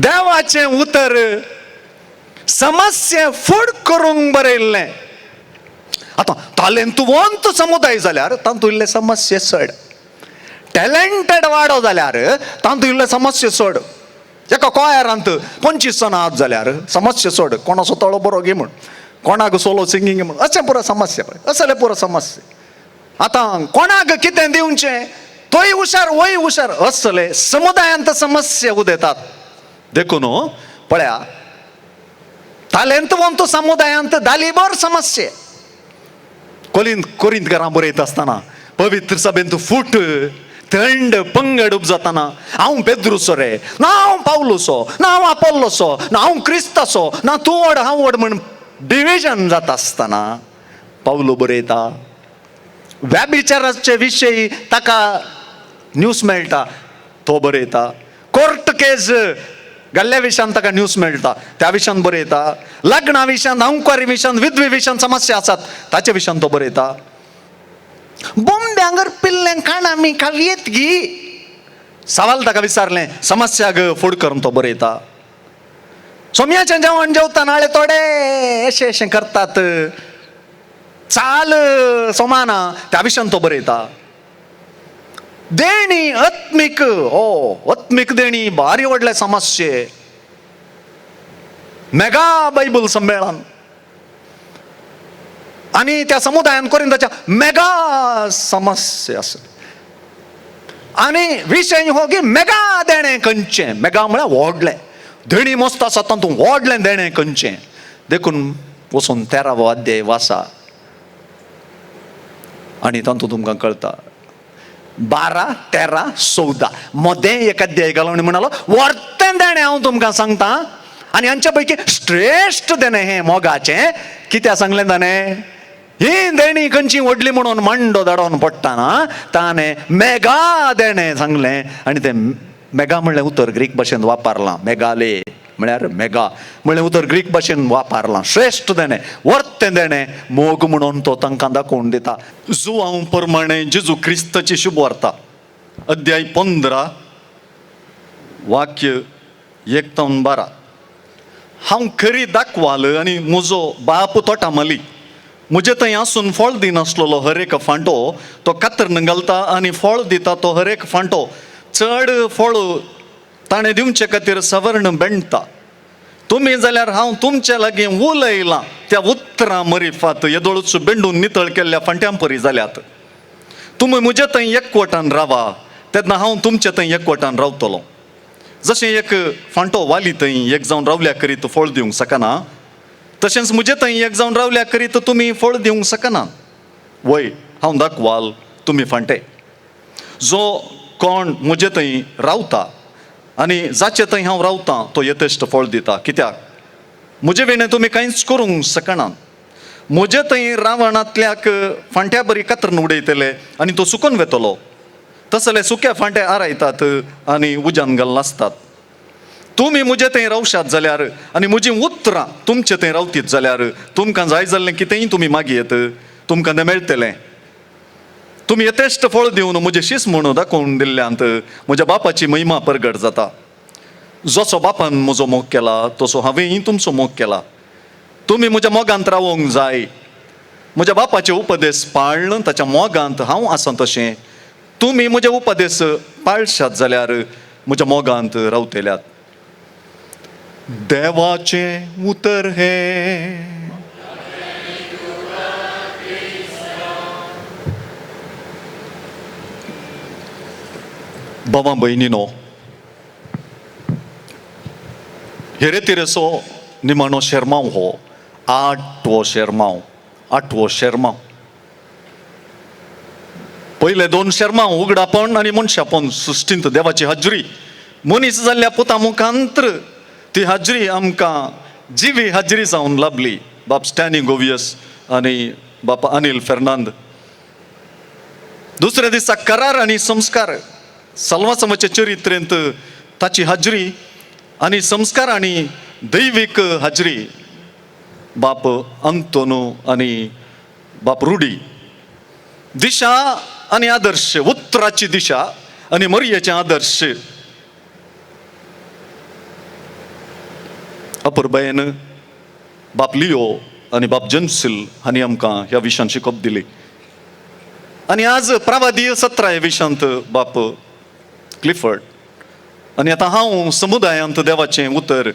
देवाचें उतर समस्या फूड करूंक बरयल्लें. आतां तालेंतवंत समुदाय जाल्यार तातूंत इल्ले समस्या चड, टॅलेंटेड वाडो जाल्यार तातूंत इल्ले समस्या चड. एका कोयरांत 25 जाणां आत जाल्यार समस्या चड, कोणाचो तळो बरो गी म्हूण, कोणाक सोलो सिंगींग म्हूण, अशें पुरो समस्या पळय, असले पुरो समस्या. आतां कोणाक कितें दिवचें, तोय हुशार वय हुशार, असले समुदायांत समस्या उदेतात. देखून पळया तालेंतवंत समुदायांत दालीबर समस्या. कोरिंत घरां बरयता आसतना पवित्र सभेंत फूट थंड पंगड उपजातना हांव पेद्रुसो रे, ना हांव पावलुसो, ना हांव आपोल्लोसो, ना हांव क्रिस्तासो, ना तूं व्हड हांव व्हड म्हण डिविजन जाता आसतना पावलो बरयता. व्याभिचाराचे विशयी ताका न्यूज मेळटा, तो बरयता. कोर्ट केस गल्ल्या विशयान ताका न्यूज मेळटा, त्या विशयान बरयता. लग्ना विशयान, अंकुरी विशयान, विधवे विशयान समस्या आसात, ताच्या विशयान तो बरयता. बोंब्यांगर पिल्लें काण आमी खावयेत गी सवाल ताका विचारलें, समस्याक फूड करून तो बरयता. सोम्याचें जेवण जेवता नाळे थोडे अशें अशें करतात, चाल सोमाना, त्या विशयान तो बरयता. देणी आत्मीक, ओ आत्मीक देणी भारी व्हडले समस्ये. मेगा बायबल संमेलन आनी त्या समुदायान कोरिंताच्या मेगा समस्या आसा. आनी विशय हो की मेगा देणें खंयचें, मेगा म्हळ्यार व्हडलें देणी मस्त आसा तातूंत व्हडलें देणें खंयचें. देखून वचून 13वो अध्याय वाचा आनी तातूंत तुमकां कळटा. 12, 13, 14 मदें एक अध्याय घालो आनी म्हणालो वर्तें देणें हांव तुमकां सांगता आनी हांच्या पैकी श्रेश्ठ देणें हें मोगाचें. कित्याक सांगलें ताणें? ही देणी खंयची व्हडली म्हणून मांडो धाडोवन पडटाना ताणें मेगा देणें सांगलें. आनी तें मेगा म्हणलें उतर ग्रीक भाशेन वापरलां, मेगाले म्हळ्यार मेगा म्हणलें उतर ग्रीक भाशेन वापरलां. श्रेश्ठ देणें, वर्तें देणें मोग म्हणून तो तांकां दाखोवन दिता. जुवांव प्रमाणे जेजू क्रिस्ताची शुभवार्ता, अध्याय 15 वाक्य 1 ते 12. हांव खरी दाखवाल आनी म्हजो बाप तोटा माली. म्हजे थंय आसून फळ दिनासलेलो हर एक फांटो तो कातरून घालता आनी फळ दिता तो हर एक फांटो चड फळ ताणें दिवचे खातीर सवर्ण बेणटा. तुमी जाल्यार हांव तुमचे लागीं उलयलां त्या उतरां मरिफात येदोळच बेंडून नितळ केल्ल्या फांट्यां परी जाल्यात. तुमी म्हजे थंय एकवटान रावा तेन्ना हांव तुमचे थंय एकवटान रावतलो. जशें एक फांटो वाली थंय एक जावन रावल्या करीत फळ दिवंक शकना, तशेंच म्हजे थंय एक जावन रावल्या करीत तुमी फळ दिवंक शकना. वय हांव दाखवाल, तुमी फांटे. जो कोण म्हजे थंय रावता आनी जाचे थंय हांव रावतां तो यथेश्ट फळ दिता. कित्याक म्हजे विणें तुमी कांयच करूंक शकना. म्हजे थंय रावणांतल्याक फांट्या बरी कातरून उडयतले आनी तो सुकून वेतलो. तसले सुक्या फांटे आरायतात आनी उज्यान घालून आसतात. तुमी म्हजे थंय रावशात जाल्यार आनी म्हजीं उतरां तुमचे थंय रावतीत जाल्यार तुमकां जाय जाल्लें कितेंय तुमी मागयेत, तुमकां तें मेळटलें. तुमी यथेश्ट फळ दिवन म्हजें शीस म्हणून दाखोवन दिल्ल्यांत म्हज्या बापाची महिमा परगट जाता. जसो बापान म्हजो मोग केला तसो हांवेंय तुमचो मोग केला. तुमी म्हज्या मोगांत रावोंक जाय. म्हज्या बापाचे उपदेश पाळ्ळ ताच्या मोगांत हांव आसा तशें तुमी म्हजे उपदेश पाळशात जाल्यार म्हज्या मोगांत रावतल्यात. देवाचें उतर हें. बाबा भयणीनो, हेरेतिरेचो निमाणो शेरमांव हो आठवो शेरमांव. आठवो शेरमांव. पयले 2 शेरमांव उगडापण आनी मनशापण, सृश्टींत देवाची हाजरी, मनीस जाल्ल्या पुता मुखांत्र ती हाजरी आमकां जिवी हाजरी जावन लाभली. बाप स्टॅनी गोवियस आनी बाप अनिल फेर्नांद. दुसऱ्या दिसा करार आनी संस्कार, सल्वासमाच्या चरित्रेंत ताची हाजरी आनी संस्कार आनी दैवीक हाजरी बाप अंतोनू आनी बाप रुडी. दिशा आनी आदर्श, उतराची दिशा आनी मरियेचे आदर्श. अपुरबायेन बाप लियो आनी बाप जनसील हांणी आमकां ह्या विशयान शिकोवप दिली. आनी आज प्रवादीय सत्रां ह्या विशयांत बाप क्लिफर्ड आनी आतां हांव समुदायांत देवाचें उतर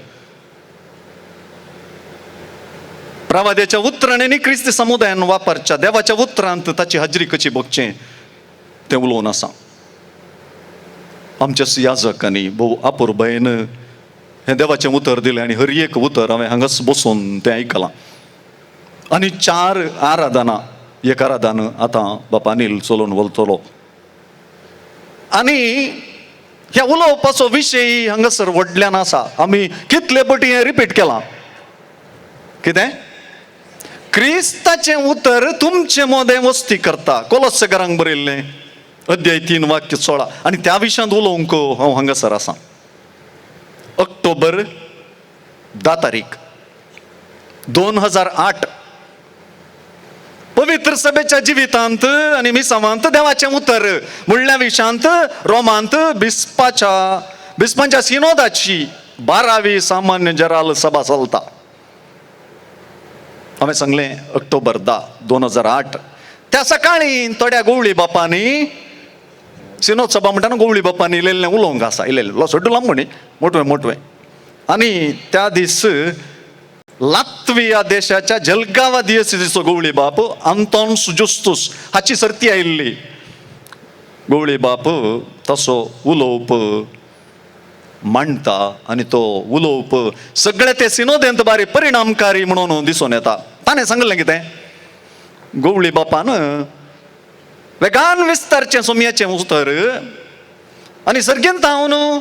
प्रवाद्याच्या उतरांनी क्रिस्ती समुदायान वापरच्या देवाच्या उतरांत ताची हाजरी कशी भोगचें तें उलोवन आसा. आमच्या याजकांनी भोव अपुरबायेन हें देवाचें उतर दिलें आनी हर एक उतर हांवें हांगाच बसून तें आयकलां. आनी चार आराधना, एक आराधन आतां बापा अनील चलोवन वलतलो. आनी ह्या उलोवपाचो विशय हांगासर व्हडल्यान आसा. आमी कितले पटी हें रिपीट केलां. कितें? क्रिस्ताचें उतर तुमचे मोदें वस्ती करता. कोलोस्सेकारांक बरयल्लें अध्याय 3 वाक्य 16. आनी त्या विशयांत उलोवंक हांव हांगासर आसा. ऑक्टोबर 10 तारीख 2008 पवित्र सभेच्या जिवितांत आनी मिसावांत देवाचें उतर म्हणल्या विशयांत रोमांत बिस्पांच्या सिनोदाची 12वी सामान्य जराल सभा चलता. हांवें सांगलें ऑक्टोबर 10 2008 त्या सकाळी थोड्या गोवळी बापांनी सिनोद सभा म्हणटाना गोवळी बापांनी इल्लें उलोवंक आसा, इल्लें सोड्डू लांब न्ही, मोटवें मोटवें. आनी त्या दीस लात्विया देशाच्या जलगावा दियसिचो गोवळी बाप आंतोन्स जुस्तूस हाची सर्ती आयिल्ली. गोवळी बाप तसो उलोवप मांडटा आनी तो उलोवप सगळे ते सिनोदेंत बारी परिणामकारी म्हणून दिसून येता. ताणें सांगलें कितें, गोवळी बापान वेगान विस्तारचें सोमयाचें उतर आनी सर्गेंत हांव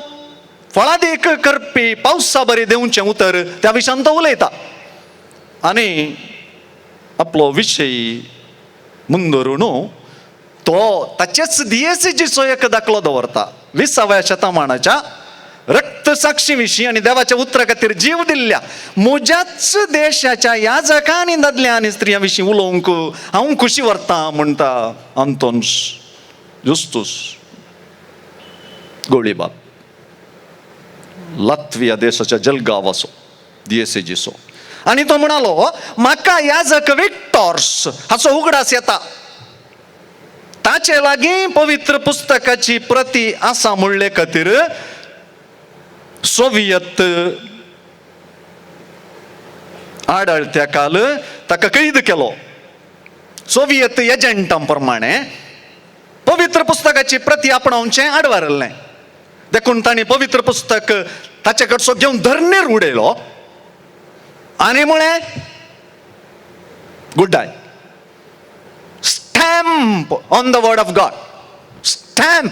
फळादीक करपी पावसा बरी देंवचें उतर त्या विशयान तो उलयता. आनी आपलो विशय मुंदरून तो ताचेच दियेसीचो एक दाखलो दवरता. 20व्या शतमानाच्या रक्तसाक्षी विशीं आनी देवाच्या उतरा खातीर जीव दिल्ल्या म्हज्याच देशाच्या याजका आनी दादल्या आनी स्त्रियां विशीं उलोवंक हांव खुशी व्हरता म्हणटा आंतोन्स जुस्तूस गोळीबाब, लात्विया देशाच्या जलगावाचो दियेसेजीचो. आनी तो म्हणालो म्हाका याजक विक्टॉर्स हाचो उगडास येता, ताचे लागीं पवित्र पुस्तकाची प्रती आसा म्हणले खातीर सोवियत आडळत्या काल ताका कैद केलो. सोवियत एजंटां प्रमाणे पवित्र पुस्तकाची प्रती आपणावचें आडवारलें, देखून तांणी पवित्र पुस्तक ताचे कडचो घेवन धरणेर उडयलो आनी म्हळें good day, stamp on the word of God, stamp.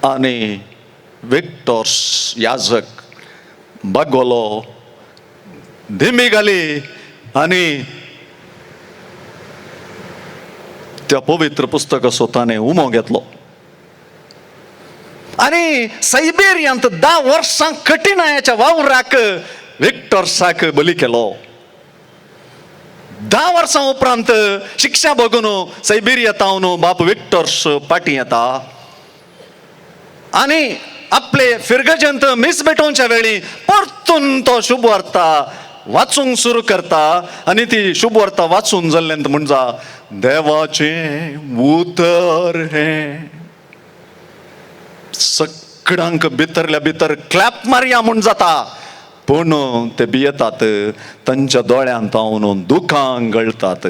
आनी विक्टॉर्स याजक बागोलो, धिमी घाली आनी त्या पवित्र पुस्तकाचो ताणें उमो घेतलो. आनी सायबेरियांत 10 वर्सां कठिणायाच्या वावराक विक्टॉर्साक बली केलो. 10 वर्सां उपरांत शिक्षा बघून सायबेरिया तावन बाप विक्टॉर्स पाटी येता आनी आपले फिरगजंत मीस भेटोवच्या वेळी परतून तो शुभवार्ता वाचूंक सुरू करता. आनी ती शुभवार्ता वाचून जाल्ल्यान म्हणजा देवाचें उतर हें सगळ्यांक भितरल्या भितर क्लॅप मारया म्हूण जाता, पूण ते भियेतात, तांच्या दोळ्यांत हांव दुखां गळटात.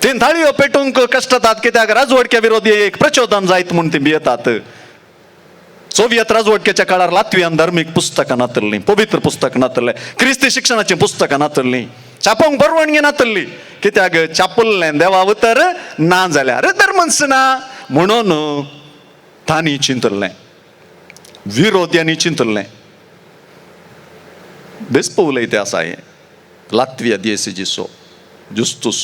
तीन थाळयो पेटूंक कश्टतात कित्याक राजवटक्या विरोधी एक प्रचोदन जायत म्हूण ती भियेतात. सोवियत राजवटकेच्या काळार लातवियान धार्मीक पुस्तकां नातल्लीं, पवित्र पुस्तकां नातल्लें, क्रिस्ती शिक्षणाचीं पुस्तकां नातल्लीं, छापोवंक परवानगी नातल्ली, कित्याक छापल्लें देवा उतर ना जाल्यार धर्मच ना म्हणून तांणी चिंतल्लें, विरोध्यांनी चिंतल्लें. बेस उलयते आसा हें लातविया दियेसेजीचो जुस्तूस.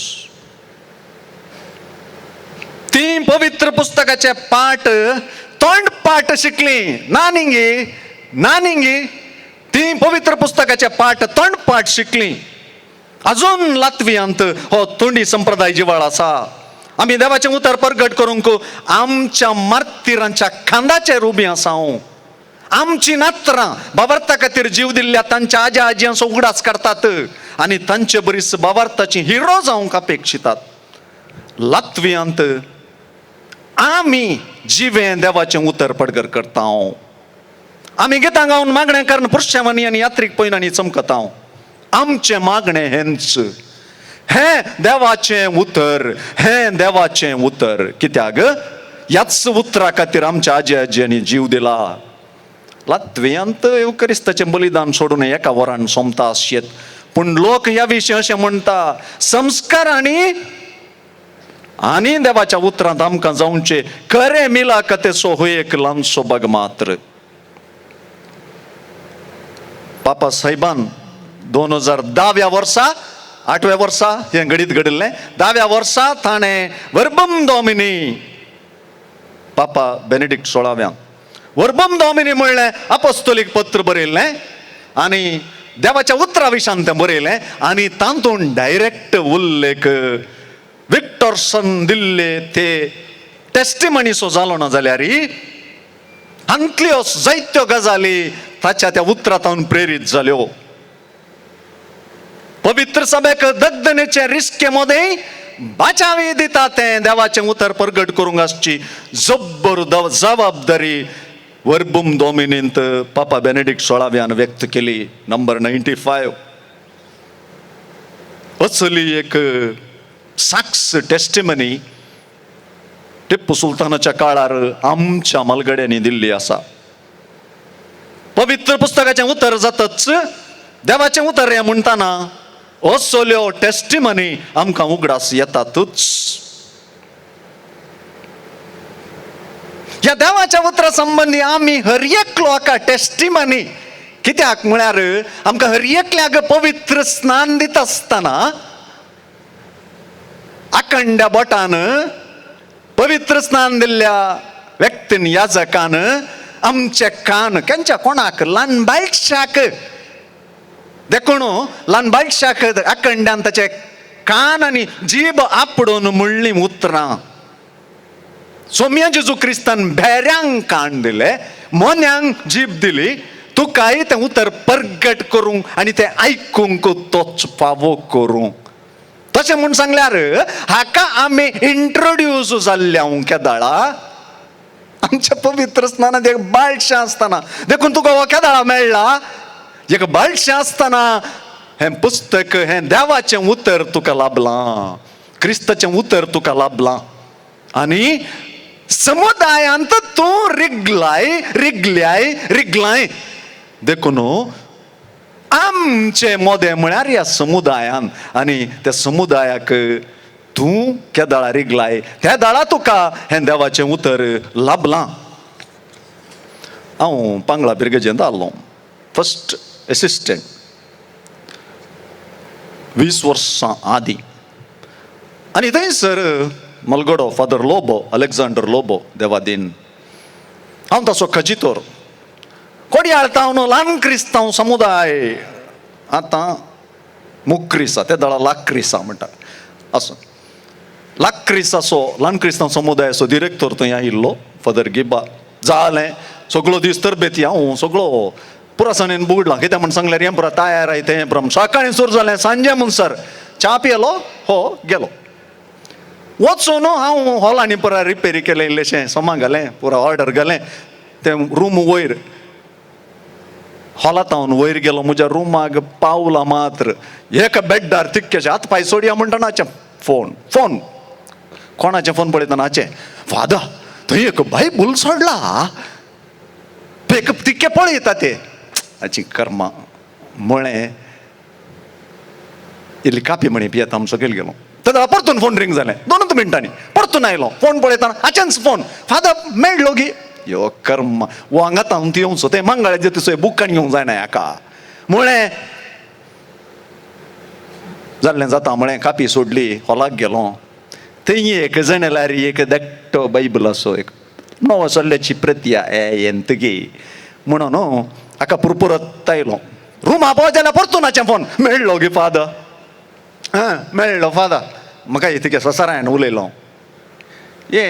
ती पवित्र पुस्तकाचे पाठ तोंड पाठ शिकली नानिंगी नानिंगी, ती पवित्र पुस्तकाचे पाठ तोंड पाठ शिकली. अजून लातवियांत हो तोंडी संप्रदाय जिवाळ आसा. आमी देवाचें उतर परगट करूंक आमच्या मार्तिरांच्या खांदाचेर उबी आसा. हांव आमची नात्रां बाबार्था खातीर जीव दिल्ल्या तांच्या आज्या आजयांचो उगडास काडटात आनी तांचे बरीच बाबार्थाची हिरो जावंक अपेक्षितात. लातवियांत आमी जिवें देवाचें उतर पडगर करता. आमी गितां गावन मागणें कारण पुरशेवांनी आनी यात्रीक पयनांनी चमकता. आमचें मागणें हेंच, हें देवाचें उतर, हें देवाचें उतर. कित्याक ह्याच उतरा खातीर आमच्या आजी आजयांनी जीव दिला. लातवियांत येवक्रिस्ताचें बलिदान सोडून एका वरान सोंपता आसयेत, पूण लोक ह्या विशीं अशें म्हणटा, संस्कार आनी आनी देवाच्या उतरांत आमकां जावचे खरें मिलाकतेचो हो एक ल्हानसो भाग मात्र. पापा साहेबान 2010व्या वर्सा, 8व्या वर्सा हें घडीत घडिल्लें, 10व्या वर्सा ताणें वर्बम डॉमिनी, पापा बेनेडिक्ट 16व्यान वर्बम डॉमिनी म्हणलें अपोस्तोलीक पत्र बरयल्लें आनी देवाच्या उतरा विशान तें बरयलें आनी तातूंत डायरेक्ट उल्लेख विक्टोरसन दिल्ले ते टेस्टिमनीचो जालो ना जाल्यार हांतल्यो जायत्यो गजाली ताच्या त्या उतरांत प्रेरीत जाल्यो. पवित्र सभेक दग्धनेचे रिस्के मदें बाचावी दिता तें देवाचें उतर प्रगट करूंक आसची जब्बर जबाबदारी वर्बूम डॉमिनींत पापा बेनेडिक्ट 16व्यान व्यक्त केली. नंबर 95. असली एक साक्स टेस्टिमनी टिप्पू सुलतानाच्या काळार आमच्या मालगड्यांनी दिल्ली आसा. पवित्र पुस्तकाचें उतर जातच देवाचें उतर हें म्हणटाना असल्यो टेस्टिमनी आमकां उगडास येतातूच. ह्या देवाच्या उतरा संबंदी आमी हर एकलो हाका टेस्टिमनी कित्याक म्हळ्यार आमकां हर एकल्याक पवित्र स्नान दिता आसतना आखंड्या बोटान पवित्र स्नान दिल्ल्या व्यक्तीन याजकान आमचे कान केंच्या कोणाक ल्हान बायशाक देखून ल्हान बायशाक आखंड्यान ताचे कान आनी जीब आपडून म्हणलीं उतरां. सोम्या जेजू क्रिस्तान भेऱ्यांक कान दिले, मोन्यांक जीब दिली, तुकाय तें उतर परगट करूंक आनी तें आयकूंक तोच फावो करूंक. तशें म्हूण सांगल्यार हाका आमी इंट्रोड्यूस जाल्ले हांव केदाळा आमच्या पवित्र स्नानांत एक बाळशें आसतना. देखून तुका हो केदाळा मेळ्ळा, एक बाळशें आसतना हें पुस्तक, हें देवाचें उतर तुका लाभलां, क्रिस्ताचें उतर तुका लाभलां आनी समुदायांत तूं रिगलाय रिगल्याय रिगलाय. देखून आमचे मोदे म्हळ्यार ह्या समुदायान आनी त्या समुदायाक तूं केदाळा रिगलाय त्या दाळा तुका हें देवाचें उतर लाभलां. हांव पांगळा बिरगजेंत आहलो फस्ट एसिस्टंट 20 वर्सां आदीं आनी थंयसर मलगडो फादर लोबो, अलेक्झांडर लोबो देवादीन, हांव ताचो खजितोर. कोडयाळ तावन ल्हान क्रिस्तांव समुदाय आतां मुक्रिसा ते दळा लाक्रिसा म्हणटा आसूं, लाक्रिसाचो ल्हान क्रिस्तांव समुदायाचो डिरेक्टर थंय आयिल्लो फादर गिबा. जालें सगळो दीस तरबेती हांव सगळो पुरासाणेन बुडलां. कितें म्हण सांगल्यार हें पुरा तयार आय तें पुरा सकाळीं सुरू जालें सांजे म्हणसर च्या पियेलो हो गेलो वचून हांव हॉलांनी पुरा रिपेरी केलें इल्लेशें सोमा घालें पुरा ऑर्डर घालें तें रूम वयर हॉलांत वयर गेलो म्हज्या रुमाक पावला मात्र एका बेड्डार तिक्केशे हात पांय सोडया म्हणटा नाचें फोन फोन कोणाचें फोन पळयतना नाचें फादर थंय एक बायबल सोडला एक तिक्के पळयता ते हाची कर्मा म्हळें इल्ली कापी म्हणी पियेता आम सकयल गेलो. तेन्ना परतून फोन रिंग जालें 2 मिनटांनी परतून आयलो फोन पळयतना हाचेंच फोन फादर मेळ्ळो गी यो कर्म वो हांगा तावन येवचो तें मंगळाचें तिसो बुकान घेवंक जायना हाका म्हळें जाल्लें जाता म्हळें कापी सोडली हॉलाक गेलो थंय एक जनेलार एक धाकटो बायबल असो एक नवो सल्ल्याची प्रती येंतगी म्हणून हाका पुरपुरत आयलो रुमा पाव जाल्यार परतून हाचें फोन मेळ्ळो गी फादर आं मेळ्ळो फादर म्हाका तिगे ससारायन उलयलो ये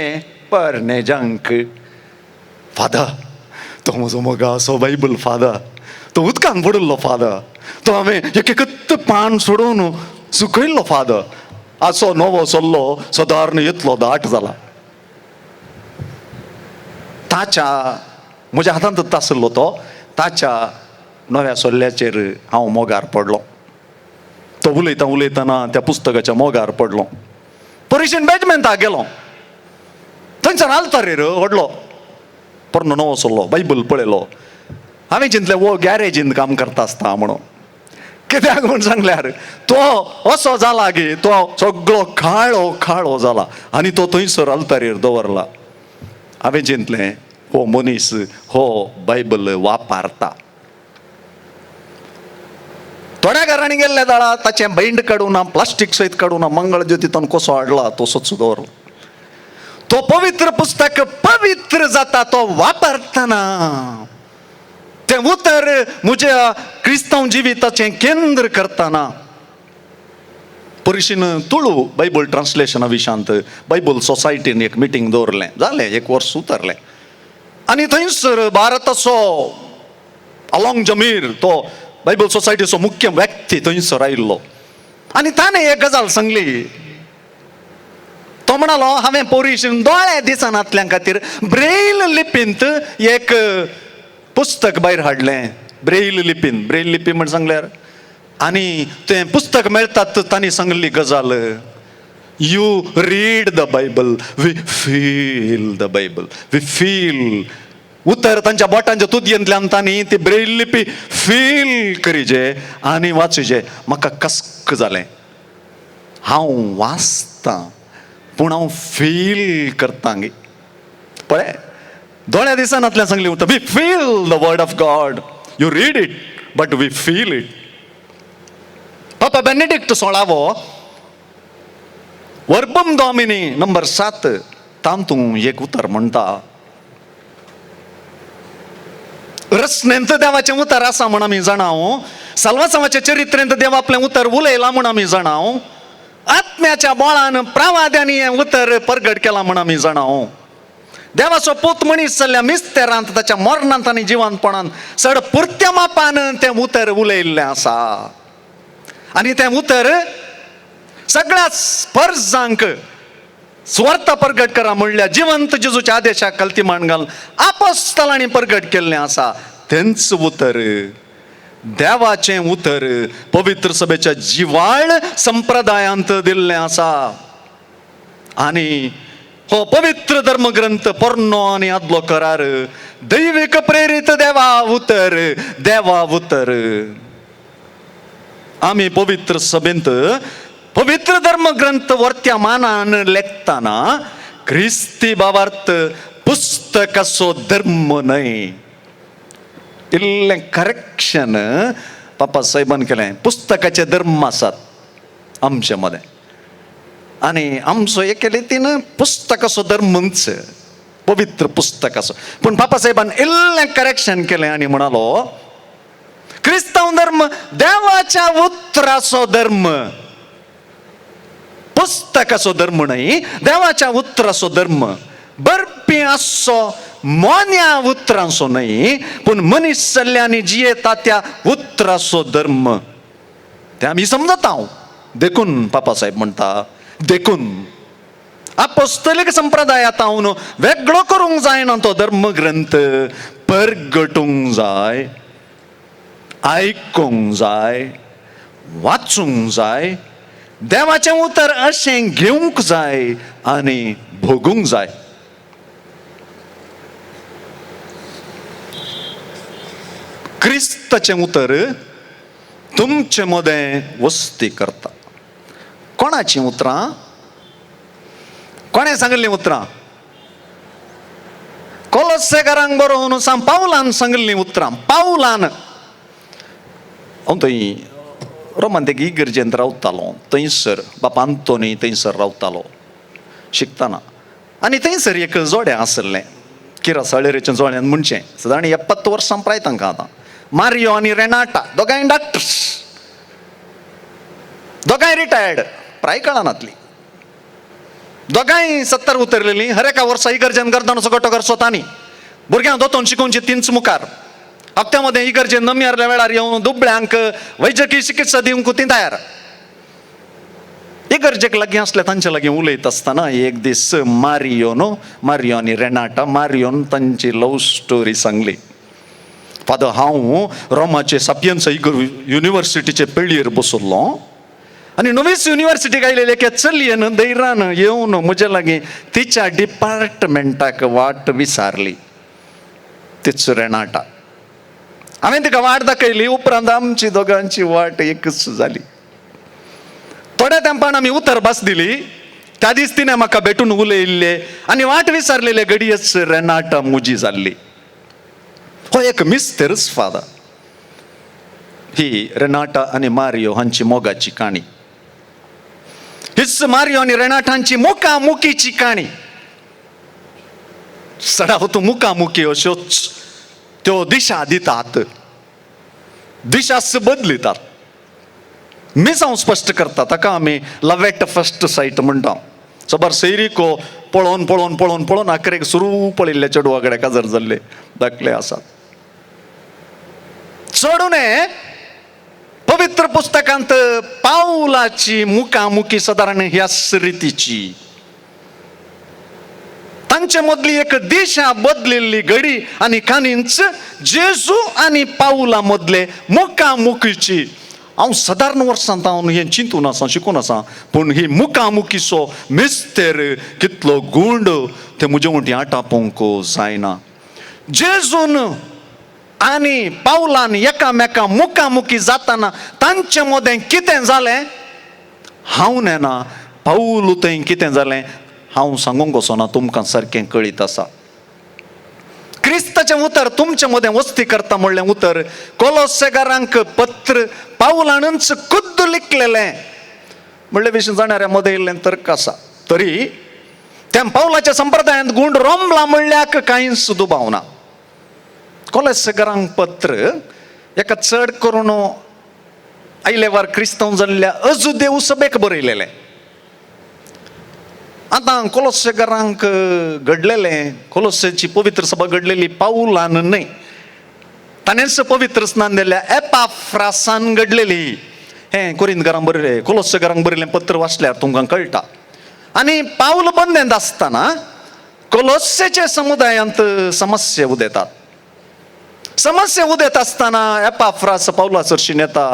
परने जंक फादर तो म्हजो मोगाचो बायबल फादर, तो उदकान बुडिल्लो फादर, तो हांवें एक एकच पान सोडून सुकयल्लो फादर, आसो नवो सोल्लो सदारण इतलो दाट जाला. ताच्या म्हज्या हातांत आसलो तो, ताच्या नव्या सोल्ल्याचेर हांव मोगार पडलो. तो उलयता उलयतना त्या पुस्तकाच्या मोगार पडलो. परिशेन बेजमेंटाक गेलो, थंयच्यान आल्तारेर व्हडलो पोरणो नवो सोल्लो बायबल पळयलो. हांवें चिंतलें वो गॅरेजीन काम करता आसता म्हणून. कित्याक म्हूण सांगल्यार तो असो जाला की तो सगळो काळो काळो जाला आनी तो थंयसर आल्तारेर दवरला. हांवें चिंतलें हो मनीस हो बायबल वापरता. थोड्या घरांनी गेल्ले जाळा ताचें बैंड काडूं ना, प्लास्टीक सयत काडूं ना, मंगळ ज्योतींतून कसो हाडला तसोच दवरला. तो पवित्र पुस्तक पवित्र जाता तो वापरतना. तें उतर म्हज्या क्रिस्तांव जिविताचें केंद्र करतना. परिशीन तुळू बायबल ट्रान्सलेशना विशांत बायबल सोसायटीन एक मिटींग दवरलें, जालें एक वर्स उतरलें. आनी थंयसर भारताचो अलोंग जमीर तो बायबल सोसायटीचो मुख्य व्यक्ती थंयसर आयिल्लो आनी ताणें एक गजाल सांगली. तो म्हणालो हांवें पोरीश दोळे दिसनातल्या खातीर ब्रेल लिपींत एक पुस्तक भायर हाडलें. ब्रेल लिपीन, ब्रेल लिपी म्हण सांगल्यार, आनी तें पुस्तक मेळटात तांणी सांगली गजाल, you read the Bible, we feel the Bible, we feel. उतर तांच्या बोटांच्या तुदयेंतल्यान तांणी ती ब्रेल लिपी फील करीजे आनी वाचुजे. म्हाका कस्क जालें, हांव वाचतां पूण हांव फील करतां गे. पळय दोळ्या दिसनातल्यान सांगली उतर, we feel the word of God, you read it but we feel it. Papa Benedict सोळावो वर्बम Domini number 7 तातूंत एक उतर म्हणटा, रचनेंत देवाचें उतर आसा म्हण आमी जाणाव, साल्वासांवाच्या चरित्रेंत देव आपलें उतर उलयलां म्हण आमी जाणाव, आत्म्याच्या बोळान प्रावाद्यांनी हें उतर परगट केलां म्हण आमी जाणाव, देवाचो पूत मनीस जाल्ल्या मिस्तेरांत ताच्या मरणांत आनी जिवनपणान चड पुरत्या मापान तें उतर उलयल्लें आसा. आनी तें उतर सगळ्या स्पर्जांक सुवार्ता परगट करा म्हणल्यार जिवंत जेजूच्या आदेशाक कलती मान घालून आपोस्तलांनी परगट केल्लें आसा. तेंच उतर देवाचें उतर पवित्र सभेच्या जिवाळ संप्रदायांत दिल्लें आसा. आनी हो पवित्र धर्मग्रंथ पोरणो आनी आदलो करार दैवीक प्रेरीत देवा उतर, देवा उतर. आमी पवित्र सभेंत पवित्र धर्मग्रंथ वर्त्या मानान लेखतना क्रिस्ती बाबार्थ पुस्तकाचो धर्म न्हय. इल्लें करेक्शन पापा साहेबान केलें. पुस्तकाचे धर्म आसात आमचे मदें आनी आमचो एके रितीन पुस्तकाचो धर्मच पवित्र पुस्तकाचो. पूण पापा साहेबान इल्लें करेक्शन केलें आनी म्हणालो क्रिस्तांव धर्म देवाच्या उतराचो धर्म, पुस्तकाचो धर्म न्हय, देवाच्या उतराचो धर्म. बरपी आसचो मोन्या उतरांचो न्हय, पूण मनीस जाल्ल्यानी जियेता त्या उतराचो धर्म. ते आमी समजता हांव. देखून पापा साहेब म्हणटा, देखून आपोस्तलीक संप्रदायांत हांव वेगळो करूंक जायना तो धर्मग्रंथ, परगटूंक जाय, आयकूंक जाय, वाचूंक जाय, देवाचें उतर अशें घेवंक जाय आनी भोगूंक जाय. क्रिस्ताचें उतर तुमचे मदें वस्ती करता. कोणाचीं उतरां? कोणें सांगिल्लीं उतरां? कोलोसेकारांक बरोवन सांग पावलान सांगिल्लीं उतरां. पावलान हांव थंय रोमांतेक इगर्जेंत रावतालो, थंयसर बापा आंतोनी थंयसर रावतालो शिकतना. आनी थंयसर एक जोडें आसलें, किरा साळेरेचें जोड्यान म्हणचें, सदां 70 वर्सां प्राय तांकां आतां. मारियो आनी रेनाटा दोगांय डॉक्टर्स, दोगांय रिटायर्ड, प्राय कळनातली, दोगांय 70 उतरलेलीं. हर एका वर्सा इगर्जेन गर्दान गटो करचो तांणी. भुरग्यांक दोतोन शिकोवची तींच मुखार. हप्त्या मदें इगर्जे नमियारल्या वेळार येवन दुबळ्यांक वैजकी चिकित्सा दिवंक ती तयार. इगर्जेक लागीं आसले तांचे लागीं उलयत आसतना एक दीस मारियो न्हू, मारियो आनी रेनाटा, मारियोन तांची लव स्टोरी सांगली. फादर, हांव रोमाचे सापियन्सा युनिवर्सिटीचे पेळयेर बसल्लो आनी नवीच युनिवर्सिटीक आयलेले एके चलयेन धैर्यान येवन म्हजे लागीं तिच्या डिपार्टमेंटाक वाट विचारली. तीच रेनाटा. हांवें तिका वाट दाखयली. उपरांत आमची दोगांची वाट एकच जाली. थोड्या तेंपान आमी उतर भास दिली. त्या दीस तिणें म्हाका भेटून उलयल्ले आनी वाट विचारलेले घडयेच रेनाटा मुजी जाल्ली. हो एक मिस्तेरच फादर. ही रेनाटा आनी मारियो हांची मोगाची काणी. हीच मारियो आनी रेनाटा हांची मुखामुखीची काणी. सडावत मुखामुखी अश्योच त्यो दिशा दितात, दिशाच बदलितात. मिसांव स्पश्ट करता. ताका आमी लव एट फर्स्ट सायट म्हणटा. सबर सैरिको पळोवन पळोवन पळोवन पळोवन आखरेक सुरू पळयल्ले चेडवा कडेन काजार जाल्ले दाखले आसात. चडून पवित्र पुस्तकांत पावलाची मुखामुखी सादारण ह्याच रितीची. तांचे मदली एक दिशा बदलिल्ली घडी आनी कानीच जेजू आनी पावला मदले मुखामुखीची. हांव सादारण वर्सांत हांव हें चिंतून आसा, शिकून आसा, पूण ही मुखामुखीचो मिस्तेर कितलो गुंड तें म्हजे वण्टी आटापोवंक जायना. जेजून आनी पावलान एकामेका मुखामुखी जाताना तांचे मदें कितें जालें हांव नेना. पावल थंय कितें जालें हांव सांगूंक वचना, तुमकां सारकें कळीत आसा. क्रिस्ताचें उतर तुमचे मदें वस्ती करता म्हणलें उतर कोलोसेगारांक पत्र पावलानच खुद्द लिखलेलें म्हणले विशीं जाणाऱ्या मदें इल्लें तर्क आसा. तरी त्या पावलाच्या संप्रदायांत गुंड रोमला म्हणल्याक कांयच दुबाव ना. कोलेसेगारांक पत्र एका चड करून आयलेवार क्रिस्तांव जाल्ल्या अजुदेव सभेक बरयलेलें. आतां कोलोसेगारांक घडलेलें, कोलोसेची पवित्र सभा घडलेली पावलान न्हय, ताणेंच पवित्र स्नान दिल्ल्या एपाफ्रासान घडलेली. हें कोरिंदकारांक बरयलें, कोलोसेगारांक बरयलें पत्र वाचल्यार तुमकां कळटा. आनी पावल बंदेंत आसतना कोलोसेच्या समुदायांत समस्या उदेतात. समस्या उदेत आसतना एपाफ्रास पावला सरशीं येता.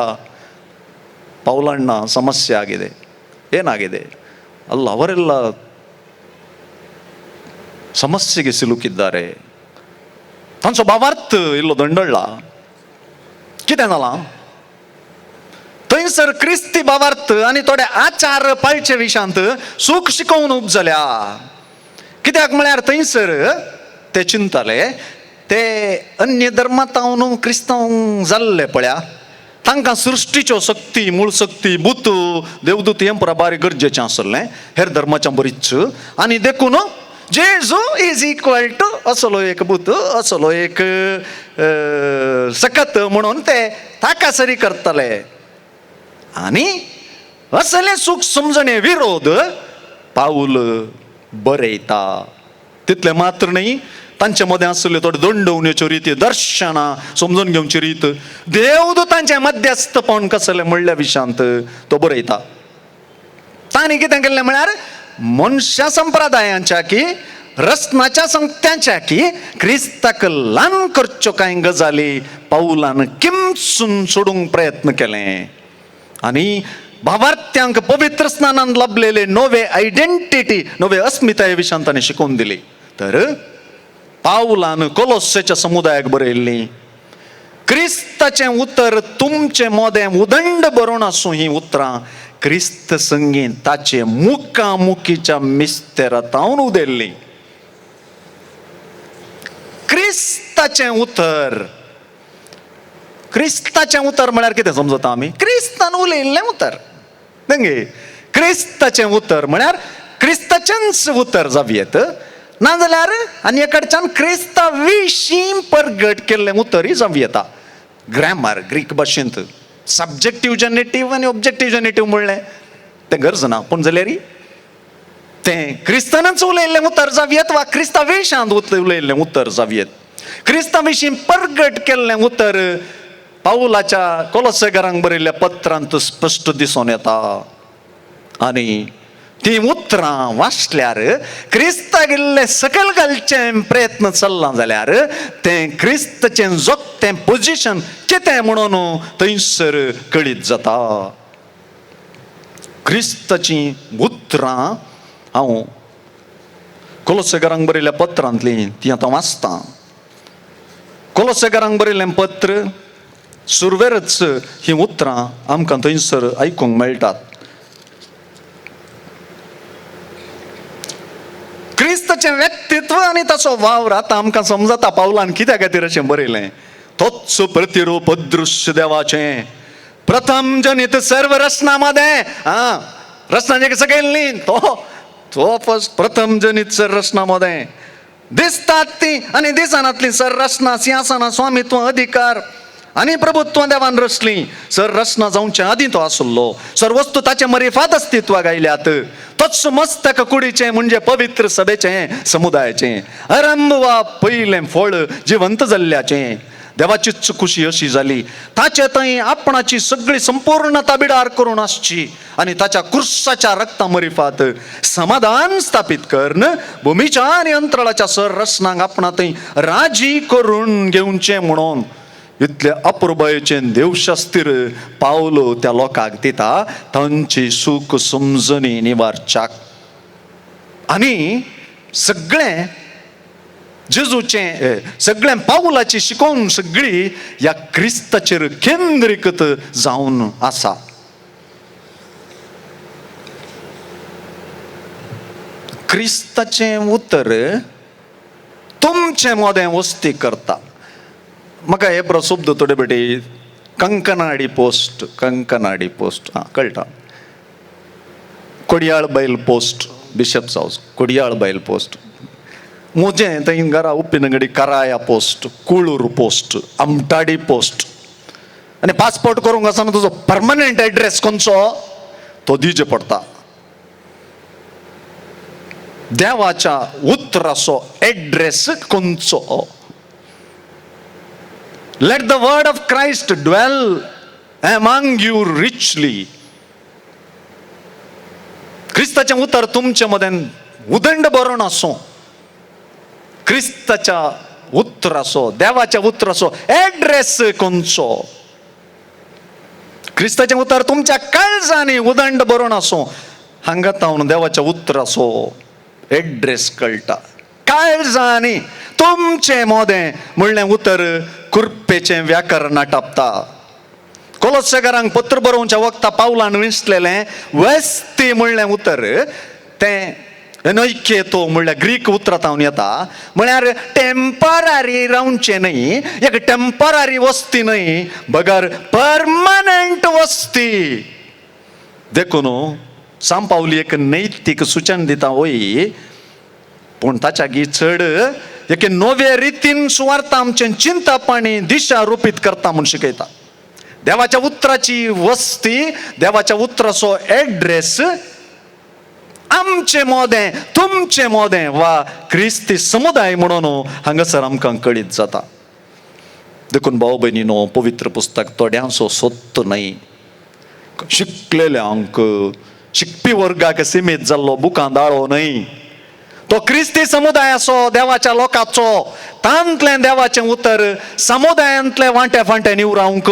ಪೌಲಣ್ಣ, ಸಮಸ್ಯೆ ಆಗಿದೆ, ಏನಾಗಿದೆ? ಅಲ್ಲ, ಅವರೆಲ್ಲ ಸಮಸ್ಯೆಗೆ ಸಿಲುಕಿದ್ದಾರೆ. तांचो भावार्थ इल्लो दंडळ्ळा. कितें जालां थंयसर? क्रिस्ती भावार्थ आनी थोडे आचार पाळचे विशांत सूख शिकोवन उब जाल्या. कित्याक म्हळ्यार थंयसर ते चिंताले, ते अन्य धर्मांत क्रिस्तांव जाल्ले पळया, तांकां सृश्टीच्यो शक्ती, मूळ शक्ती, भूत, देवदूत हें पुरा बारी गरजेचें आसलें हेर धर्माच्या बरीच. आनी देखून जेजू is equal to असलो एक भूत, असलो एक सकत म्हणून ते ताका सरी करतले. आनी असले सूख समजणे विरोध पावल बरयता. तितलें मात्र न्ही, तांचे मदें आसले थोडे दंडवण्याच्यो रिती, दर्शनां समजून घेवची रीत, देवदूतांचें मध्यस्थपण कसलें म्हणल्या विशांत तो बरयता. तांणी कितें केल्लें म्हळ्यार मनशा संप्रदायांच्या की रत्नाच्या संगत्यांच्या की क्रिस्ताक ल्हान करच्यो कांय गजाली पावलान किमसून सोडूंक प्रयत्न केले आनी भावार्थ्यांक पवित्र स्नानान लाभलेले नवे आयडेंटिटी, नवे अस्मिताये विशांत ताणें शिकोवन दिली. तर पावलान कोलोसेच्या समुदायाक बरयल्ली, क्रिस्ताचें उतर तुमचें मोदें उदंड बरोवन आसूं. ही उतरां क्रिस्त संगी ताचे मुखामुखीच्या मिस्तेरातावन उदेल्ली. क्रिस्ताचें उतर, क्रिस्ताचें उतर म्हळ्यार कितें समजता आमी? क्रिस्तान उलयल्लें उतर न्ही. क्रिस्ताचें उतर म्हळ्यार क्रिस्ताचेंच उतर जावयेत, नाजाल्यार आनी कडच्यान क्रिस्ता विशीं परगट केल्लें उतरय जावं येता. ग्रॅमर, ग्रीक भाशेंत सब्जेक्टीव जेनेटीव आनी ऑब्जेक्टीव जेनेटीव म्हणलें तें गरज ना, पूण जाल्यार तें क्रिस्तानच उलयल्लें उतर जावयेत वा क्रिस्ता वेशांत उलयल्लें उतर जावयेत. क्रिस्ता विशीं परगट केल्लें उतर पावलाच्या कोलोसेकारांक बरयल्ल्या पत्रांत स्पश्ट दिसून येता. आनी ती उतरां वाचल्यार क्रिस्ताक इल्लें सकयल घालचें प्रयत्न चल्ला जाल्यार तें क्रिस्ताचें जोगतें पोजिशन कितें म्हणून थंयसर कळीत जाता. क्रिस्ताचीं उतरां हांव कोलोसेकारांक बरयल्ल्या पत्रांतलीं ती आतां वाचतां. कोलोसेकारांक बरयल्लें पत्र सुरवेरच हीं उतरां आमकां थंयसर आयकूंक मेळटात. क्रिस्ताचें व्यक्तित्व आनी ताचो वावर आतां आमकां समजता पावलान कित्या खातीर अशें बरयलें. तोच प्रतिरूप अदृश्य देवाचें प्रथम जनीत सर्व रचना मदें. आं, रचना सकयल न्ही, तो तो फर्स्ट प्रथम जनीत सर रचना मदें दिसतात ती आनी दिसनातली सर रचना, सिंहासनां, स्वामित्व, अधिकार आनी प्रभुत्व देवान रचली. सर रचना जावचे आदीं तो आसलो. सर वस्तू ताचे मरिफात अस्तित्वाक आयल्यात. तोच मस्तक कुडीचें म्हणजे पवित्र सभेचें समुदायाचें आरंभ वा पयलें फळ जिवंत जाल्ल्याचें. देवाचीच खुशी अशी जाली ताचे थंय आपणाची सगळी संपूर्णता बिडार करून आसची आनी ताच्या कुर्साच्या रक्ता मरिफात समाधान स्थापीत करून भुमीच्या आनी अंतराळाच्या सर रचनांक आपणा थंय राजी करून घेवचें म्हणून इतले अपुरबायेचें देवशास्तीर पावलो त्या लोकांक दिता तांची सूख समजणी निवारच्याक. आनी सगळें जेजूचें सगळें पावलाची शिकोवन सगळी ह्या क्रिस्ताचेर केंद्रीकृत जावन आसा. क्रिस्ताचें उतर तुमचें मदें वस्ती करता. म्हाका हे प्रशब्द थोडे बेटी कंकनाडी पोस्ट, कंकनाडी पोस्ट आं कळटा. Kodiyal Bail post, bishop's house, Kodiyal Bail post. म्हजें थंय घरा उप्पिनगडी Karaya post, Kulur post, Amtadi post. आनी पासपोर्ट करूंक आसतना तुजो परमनंट एड्रेस खंयचो तो दिवचो पडटा. देवाच्या उतराचो एड्रेस खंयचो. Let the word of Christ dwell among you richly. क्रिस्ताचें उतर तुमचे मदें उदंड बरोवन आसूं. क्रिस्ताच्या उतराचो, देवाच्या उतराचो एड्रेस खंयचो. क्रिस्ताचें उतर तुमच्या काळजांनी उदंड बरोवन आसूं. हांगा तावन देवाच्या उतराचो एड्रेस कळटा. काळजांनी तुमचें मोदें म्हणलें उतर कुर्पेचें व्याकरण आटापता. कोलोसेकारांक पत्र बरोवच्या वखता पावलान विंचलेलें वेस्ती म्हणलें उतर तें नैकेतो म्हणल्यार ग्रीक उतरांत येता. म्हळ्यार टेम्पररी रावचें न्हय, एक टेम्पररी वस्ती न्हय, बगर परमनंट वस्ती. देखून सांत पावली एक नैतीक सुचन दिता वय, पूण ताच्या गी चड एके नवे रितीन सुवार्थ आमचें चिंतप आनी दिशा रुपीत करता म्हूण शिकयता. देवाच्या उतराची वस्ती, देवाच्या उतराचो एड्रेस आमचें मोदें, तुमचें मोदें वा क्रिस्ती समुदाय म्हणून हांगासर आमकां कळीत जाता. देखून भाव भयणीनो, पवित्र पुस्तक थोड्यांचो सोत्त न्हय. शिकलेल्यांक, शिकपी वर्गाक सिमीत जाल्लो बुकां दाळो न्हय. तो क्रिस्ती समुदायाचो, देवाच्या लोकांचो. तांतलें देवाचें उतर समुदायांतले वांटे फांटे निवरावंक,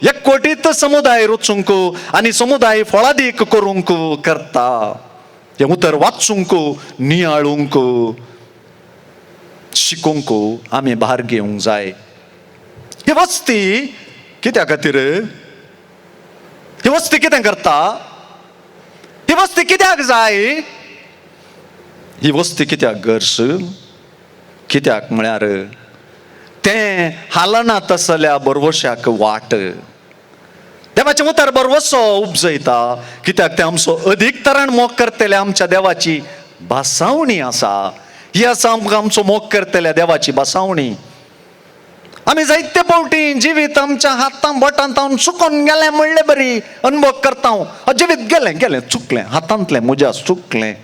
एकवटीत समुदाय रचूंक आनी समुदाय फळादीक करूंक करता. हें उतर वाचूंक, नियाळूंक, शिकोवंक आमी भार घेवंक जाय. ही वस्ती कित्या खातीर? ही वस्ती कितें करता? ही वस्ती कित्याक जाय? ही वस्ती कित्याक गरज? कित्याक म्हळ्यार तें हालना तसल्या बरवशाक वाट. देवाचें उतर बरवसो उपजयता. कित्याक तें आमचो अदीक तरान मोग करतले आमच्या देवाची भासावणी आसा. ही आसा आमकां आमचो मोग करतल्या देवाची भासावणी. आमी जायते फावटी जिवीत आमच्या हातां बोटांत हांव चुकोन गेलें म्हणलें बरी अनुभव करता. हांव जिवीत गेलें गेलें चुकलें, हातांतलें म्हज्या चुकलें.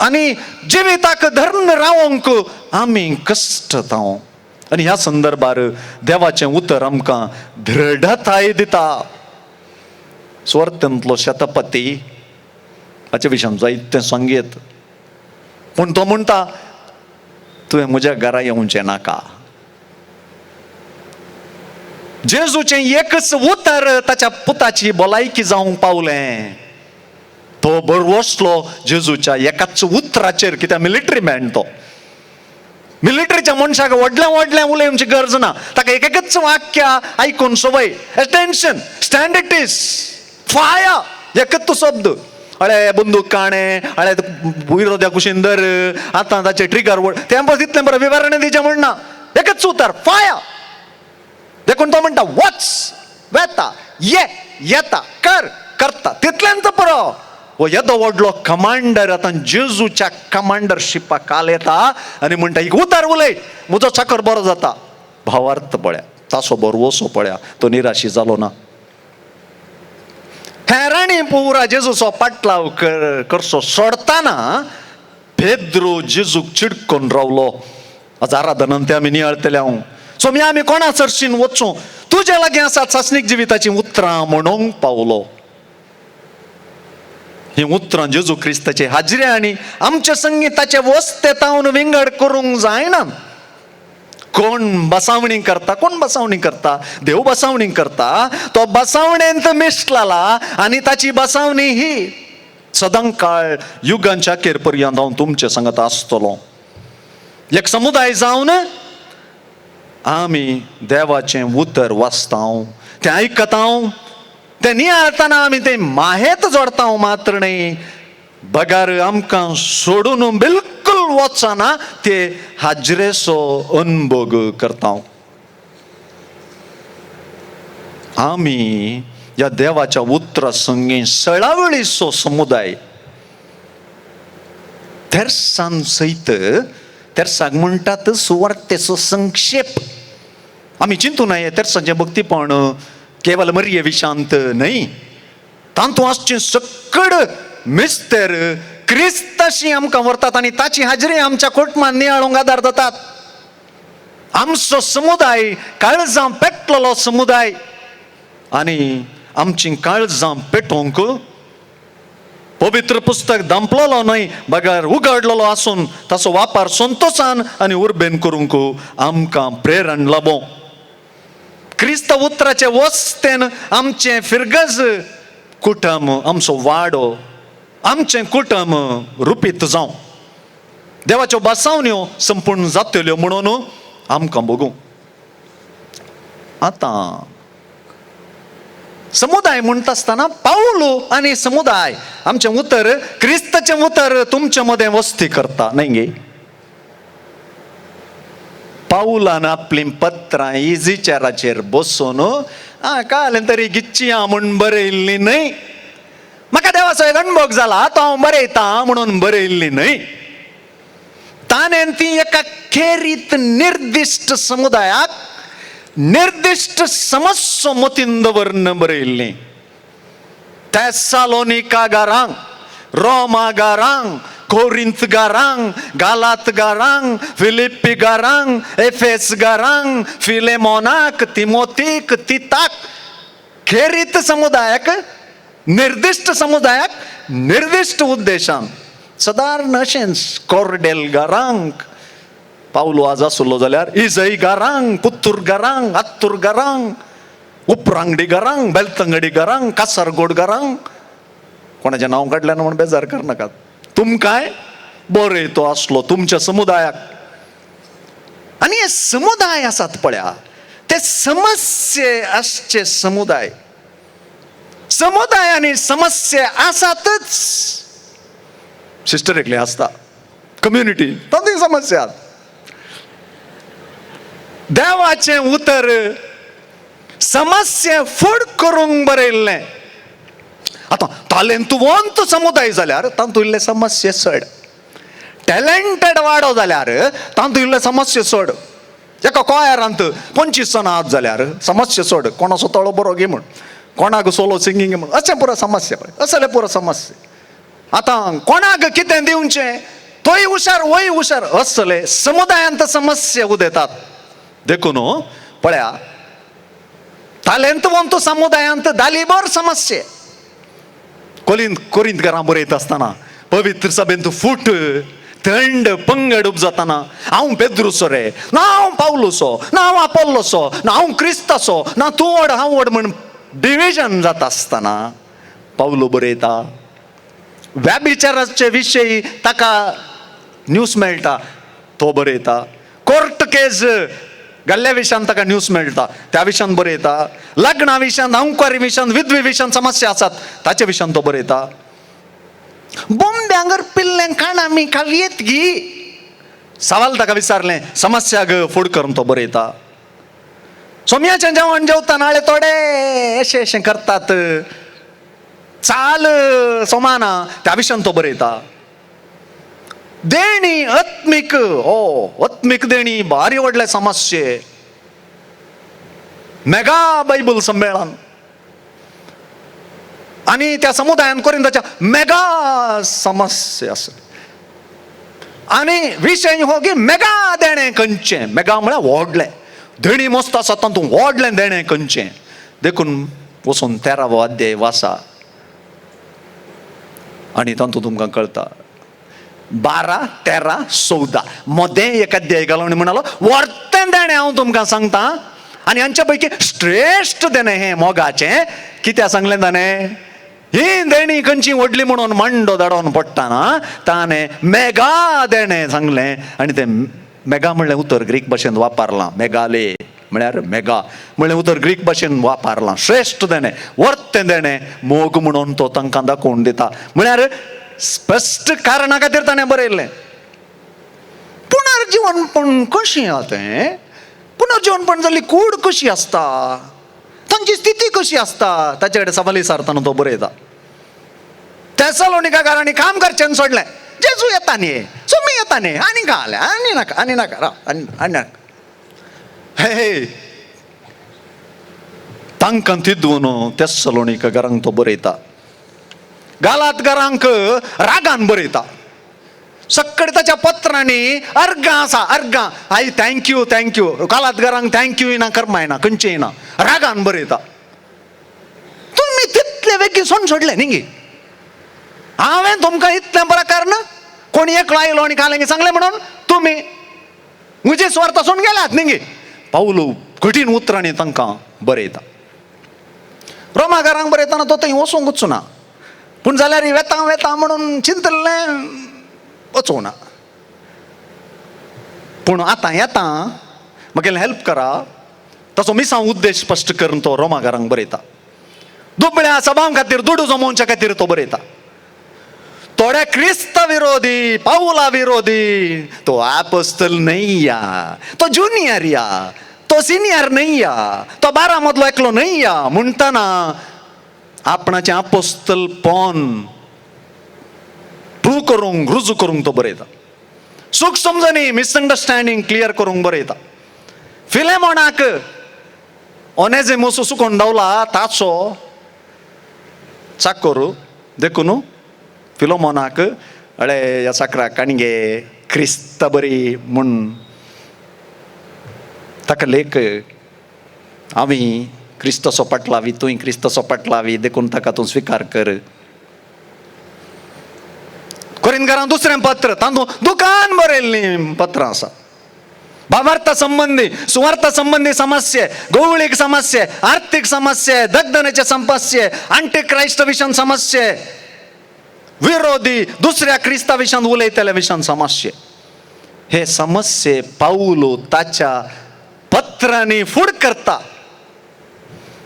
आनी जिविताक धरून रावंक आमी कश्टता. आनी ह्या संदर्भार देवाचें उतर आमकां दृढताय दिता. सुवार्थांतलो शतपती हाचे विशयान जायतें सांगयत, पूण तो म्हणटा तुवें म्हज्या घरा येवचें नाका. जेजूचें एकच उतर ताच्या पुताची भलायकी जावंक पावलें. तो बरवसलो जेजूच्या एकाच उतराचेर. कित्याक मिलिटरी मॅन तो. मिलिटरीच्या मनशाक व्हडलें व्हडलें उलोवची गरज ना, ताका एक एकच वाक्य आयकून संवय. Attention, stand it is, fire, एकच शब्द. अळे बंदूक काणे, अळे विरोध्या कुशीन दर, आतां ताचे ट्रिगर वड, तें पळय तितलें बरें विवरण दिचें म्हणना, एकच उतर फायर. देखून तो म्हणटा वच, वेता, ये, येता, कर, करता, तितल्यान पुरो. हो येदो व्हडलो कमांडर आतां जेजूच्या कमांडरशिपा काल येता आनी म्हणटा एक उतर उलय, म्हजो चाकर बरो जाता. भावार्थ पळया, तासो बरवसो पळया, तो निराशी जालो ना. हेरांनी पुरा जेजूचो पाटलाव करचो सोडताना पेद्रो जेजूक चिडकोन रावलो. आज आराधनान ते आमी नियाळतले. हांव सो मी आमी कोणा चर्शीन वचूं, तुज्या लागीं आसात सासणीक जिविताचीं उतरां म्हणूंक पावलो. ही उतरां जेजू क्रिस्ताचे हाजरे आनी आमच्या संगीताचे वस्ते तावन विंगड करूंक जायना. कोण बसावणी करता, कोण बसावणी करता? देव बसावणी करता. तो बसावणेंत मिसळला आनी ताची बसावणी ही सदांकाळ युगांच्या अखेर पर्यंत हांव तुमचे सांगत आसतलो. एक समुदाय जावन आमी देवाचें उतर वाचता, तें आयकता, तें नियाळतना आमी तें माहेत जोडता मात्र न्हय, बगार आमकां सोडून बिलकुल वचना, ते हाजरेचो अनभोग करता. आमी ह्या देवाच्या उतरा संगी सळावळीचो समुदाय तेरसान सयत, तेरसाक म्हणटात सुवार्तेचो संक्षेप. आमी चिंतू नये तेरसाचें भक्तीपण केवल मरिये विशांत न्हय, तातूंत आसचें सकड मिस्तर क्रिस्ताशी आमकां व्हरतात आनी ताची हाजरी आमच्या कोटमान नियाळूंक आदार जातात. आमचो समुदाय काळजां पेटलेलो समुदाय आनी आमची काळजां पेटोवंक पवित्र पुस्तक दांपलेलो न्हय बगर उगडलेलो आसून ताचो वापर संतोशान आनी उर्बेन करूंक आमकां प्रेरण लाबो. क्रिस्त उतराचे वस्तेन आमचें फिरगज कुटुंब, आमचो वाडो, आमचें कुटुंब रुपीत जावं, देवाच्यो बसावण्यो संपूर्ण जातल्यो म्हणून आमकां बघूं. आतां समुदाय म्हणटा आसतना पावलो आनी समुदाय आमचें उतर क्रिस्ताचें उतर तुमचे मदें वस्ती करता न्हय गे. पावलान आपलीं पत्रां इजीचेराचेर बसून काल तरी गिच्ची म्हूण बरयल्ली न्हय, म्हाका देवाचो एक अणभव जाला तो हांव बरयता म्हणून बरयल्ली न्हय. ताणें ती एका खेरीत निर्दिश्ट समुदायाक निर्दिश्ट समस्या मतीन दवरून बरयल्ली. तेसालोनिका गारांक, रोमा गारांक, कोरिंत गारांक, गालात गारांक, फिलिप्पी गारांक, एफेस गारांक, फिलेमोनाक, तिमोतीक, तिताक, खेरीत समुदायाक, निर्दिश्ट समुदायाक निर्दिश्ट उद्देशान. सदारण अशेंच कोर्डेल गारांक पावलो आज आसलो जाल्यार इजय गारांक, पुत्तूर गारांक, आत्तूर गारांक, उपरांगडी गारांक, बेलतंगडी गारांक, कासारगोड गारांक, कोणाचें नांव काडल्यान म्हूण बेजार करनाकात. तुमकांय बरें तो आसलो तुमच्या समुदायाक. आनी हे समुदाय आसात पळया, ते समस्ये आसचे समुदाय, समुदाय आनी समस्या आसातच. सिस्टर एकले आसता कम्युनिटी, तातूंत समस्या. देवाचें उतर समस्या फूड करूंक बरयल्लें. आतां तालेंतवंत समुदाय जाल्यार तातूंत इल्ले समस्या चड, टॅलेंटेड वाडो जाल्यार तातूंत इल्ले समस्या चड. एका कोयारांत 25 जाणां आहात जाल्यार समस्या चड, कोणाचो तळो बरो गे म्हूण, कोणाक सोलो सिंगींग म्हूण, अशें पुरो समस्या पळय, असले पुरो समस्या. आतां कोणाक कितें दिवचें, तोय हुशार वय हुशार असले समुदायांत समस्या उदेतात. देखून पळया तालेंतवंत समुदायांत दालीबर समस्या. कोरिंत घरां बरयता आसतना पवित्र सभेंत फूट थंड पंगड उपजातना हांव पेद्रुसो रे, ना हांव पावलुसो, ना हांव आपोल्लोसो, ना हांव क्रिस्तासो, ना तूं व्हड हांव व्हड म्हण डिविजन जाता आसतना पावलो बरयता. व्याभिचाराचे विशयी ताका न्यूज मेळटा, तो बरयता. कोर्ट केस घाल्ल्या विशयान ताका न्यूज मेळटा, त्या विशयान बरयता. लग्ना विशयान, अंकुरी विशयान, विधवे विशयान समस्या आसात ताच्या विशयान तो बरयता. बोंब्यांगर पिल्लें काण आमी खावयेत गी सवाल ताका विचारलें, समस्या ग फूड करून तो बरयता. सोम्याचें जेवण जेवता नाळे थोडे अशें अशें करतात, चाल सोमाना, त्या विशयान तो बरयता. देणी आत्मीक, ओ आत्मीक देणी भारी व्हडले समस्ये. मेगा बायबल संमेलन आनी त्या समुदायान कोरिंदाच्या मेगा समस्या आसा. आनी विशय हो की मेगा देणें खंयचें, मेगा म्हळ्यार व्हडलें देणी मस्त आसा तातूंत व्हडलें देणें खंयचें. देखून वचून 13वो अध्याय वाचा आनी तातूंत तुमकां कळटा. 12, 13, 14 मदें एक अध्याय घालो आनी म्हणालो वर्तें देणें हांव तुमकां सांगता आनी हांच्या पैकी श्रेश्ठ देणें हें मोगाचें. कित्याक सांगलें ताणें? ही देणी खंयची व्हडली म्हणून मांडो धाडोवन पडटाना ताणें मेगा देणें सांगलें. आनी तें मेगा म्हणलें उतर ग्रीक भाशेन वापरलां, मेगाले म्हळ्यार मेगा म्हणलें उतर ग्रीक भाशेन वापरलां. श्रेश्ठ देणें, वर्तें देणें मोग म्हणून तो तांकां दाखोवन दिता. म्हळ्यार स्पश्ट कारणा खातीर ताणें बरयल्लें. पुनर्जीवनपण कशें आहा तें, पुनर्जीवनपण जाल्ली कूड कशी आसता, तांची स्थिती कशी आसता, ताचे कडेन सवाल विचारतना तो बरयता. तेसलोनिकारांनी काम करचें सोडलें, जेजू येता न्ही, सुमी येता न्ही, आनी घालें आनी नाका आनी नाका राव आनी आनी नाका. हे तांकां तिदून तेसलोनिकारांक तो बरयता. गालात घरांक रागान बरयता. सगळे ताच्या पत्रांनी अर्गां आसा, अर्गां I thank you thank you, गालात घरांक thank you येना, कर्मा येना, खंयचें येना, रागान बरयता. तुमी तितले वेगीन सोड सोडलें न्ही, हांवें तुमकां इतलें बरें कारण कोण एकलो आयलो आनी कालें सांगलें म्हणून तुमी म्हजे स्वार्थ सोडून गेल्यात न्ही. पावलो कठीण उतरांनी तांकां बरयता. रोमागारांक बरयतना तो थंय वचूंकच ना, पूण जाल्यार वेता वेता म्हणून चिंतलें वचूंक ना. पूण आतां येता म्हगेलें हेल्प करा, ताचो मिसांव उद्देश स्पश्ट करून तो रोमागारांक बरयता. दुबळ्या सभां खातीर दुडू जमोवच्या खातीर तो बरयता. थोड्या क्रिस्त विरोधी, पावला विरोधी, तो आपोस्तल न्हय या, तो ज्युनियर या, तो सिनियर न्हय या, तो 12 मदलो एकलो न्हय या म्हणटना आपणाचें आपोस्तल पॉन प्रूव करूंक, रुजू करूंक तो बरयता. सूख समजणी, मिसअंडरस्टँडींग क्लियर करूंक बरयता. फिलेमोनाक ओनेजिमूस सुकोन धांवला ताचो चाकोर, देखून फिलोमोनाक अळे ह्या चाकराक आनी क्रिस्त बरी म्हूण ताका लेख, आमी क्रिस्ताचो पाटलावी, तूंय क्रिस्ताचो पाटलावी, देखून ताका तूं स्विकार कर. कोरिंदकारां दुसरें पत्र, तातूंत दुकान बरयल्लीं पत्रां आसा. भावार्था संबंदी, सुवार्था संबंदी समस्ये, गवळीक समस्ये, आर्थीक समस्ये, दगदनेचे समस्ये, अँटी क्रायस्ट विशयान समस्ये, विरोधी दुसऱ्या क्रिस्ता विशयान उलयतल्या विशयान समस्ये. हे समस्ये पावलो ताच्या पत्रांनी फूड करता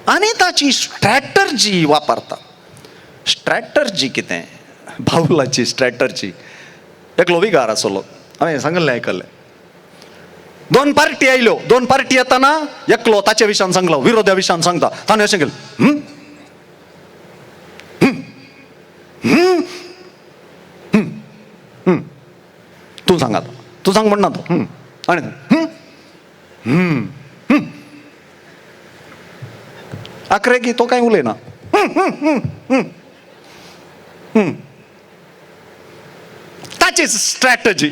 आनी ताची स्ट्रॅटर्जी वापरता. स्ट्रॅटर्जी कितें? बावलाची स्ट्रॅटर्जी. एकलो विगार आसलो, हांवें सांगलें आयकल्लें. 2 पार्टी आयल्यो, 2 पार्टी येताना एकलो ताच्या विशयान सांगलो, विरोध्या विशयान सांगता, ताणें अशें केलें, तूं सांग आतां, तूं सांग म्हणना तो, आनी आखरे की तो कांय उलयना. ताची स्ट्रॅटजी.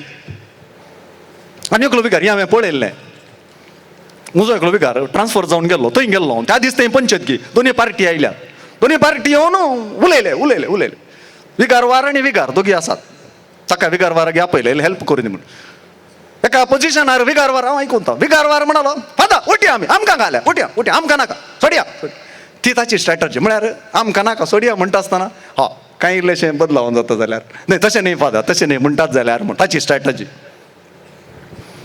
आनी एकलो विगार, हें हांवें पळयल्लें, म्हजो एकलो विगार ट्रान्सफर जावन गेल्लो, थंय गेल्लो त्या दीस थंय पंचायत की दोनी पार्टी आयल्या, दोनी पार्टी येवन उलयले उलयले उलयले. विगारवार आनी विगार दोगी आसात, ताका विगारवाराक आपयले हेल्प करून दी म्हूण. एका पोजिशनार विगारवार हांव आयकून तो विगारवार म्हणालो, फादर उठया आमी, आमकां घाल्या, उठया उठया, आमकां नाका सोडया. ती ताची स्ट्रॅटजी म्हळ्यार आमकां नाका सोडया म्हणटा आसतना हा कांय इल्लेशें बदलावन जाता जाल्यार न्हय, तशें न्हय फादर, तशें न्हय म्हणटात जाल्यार म्हण ताची स्ट्रॅटजी.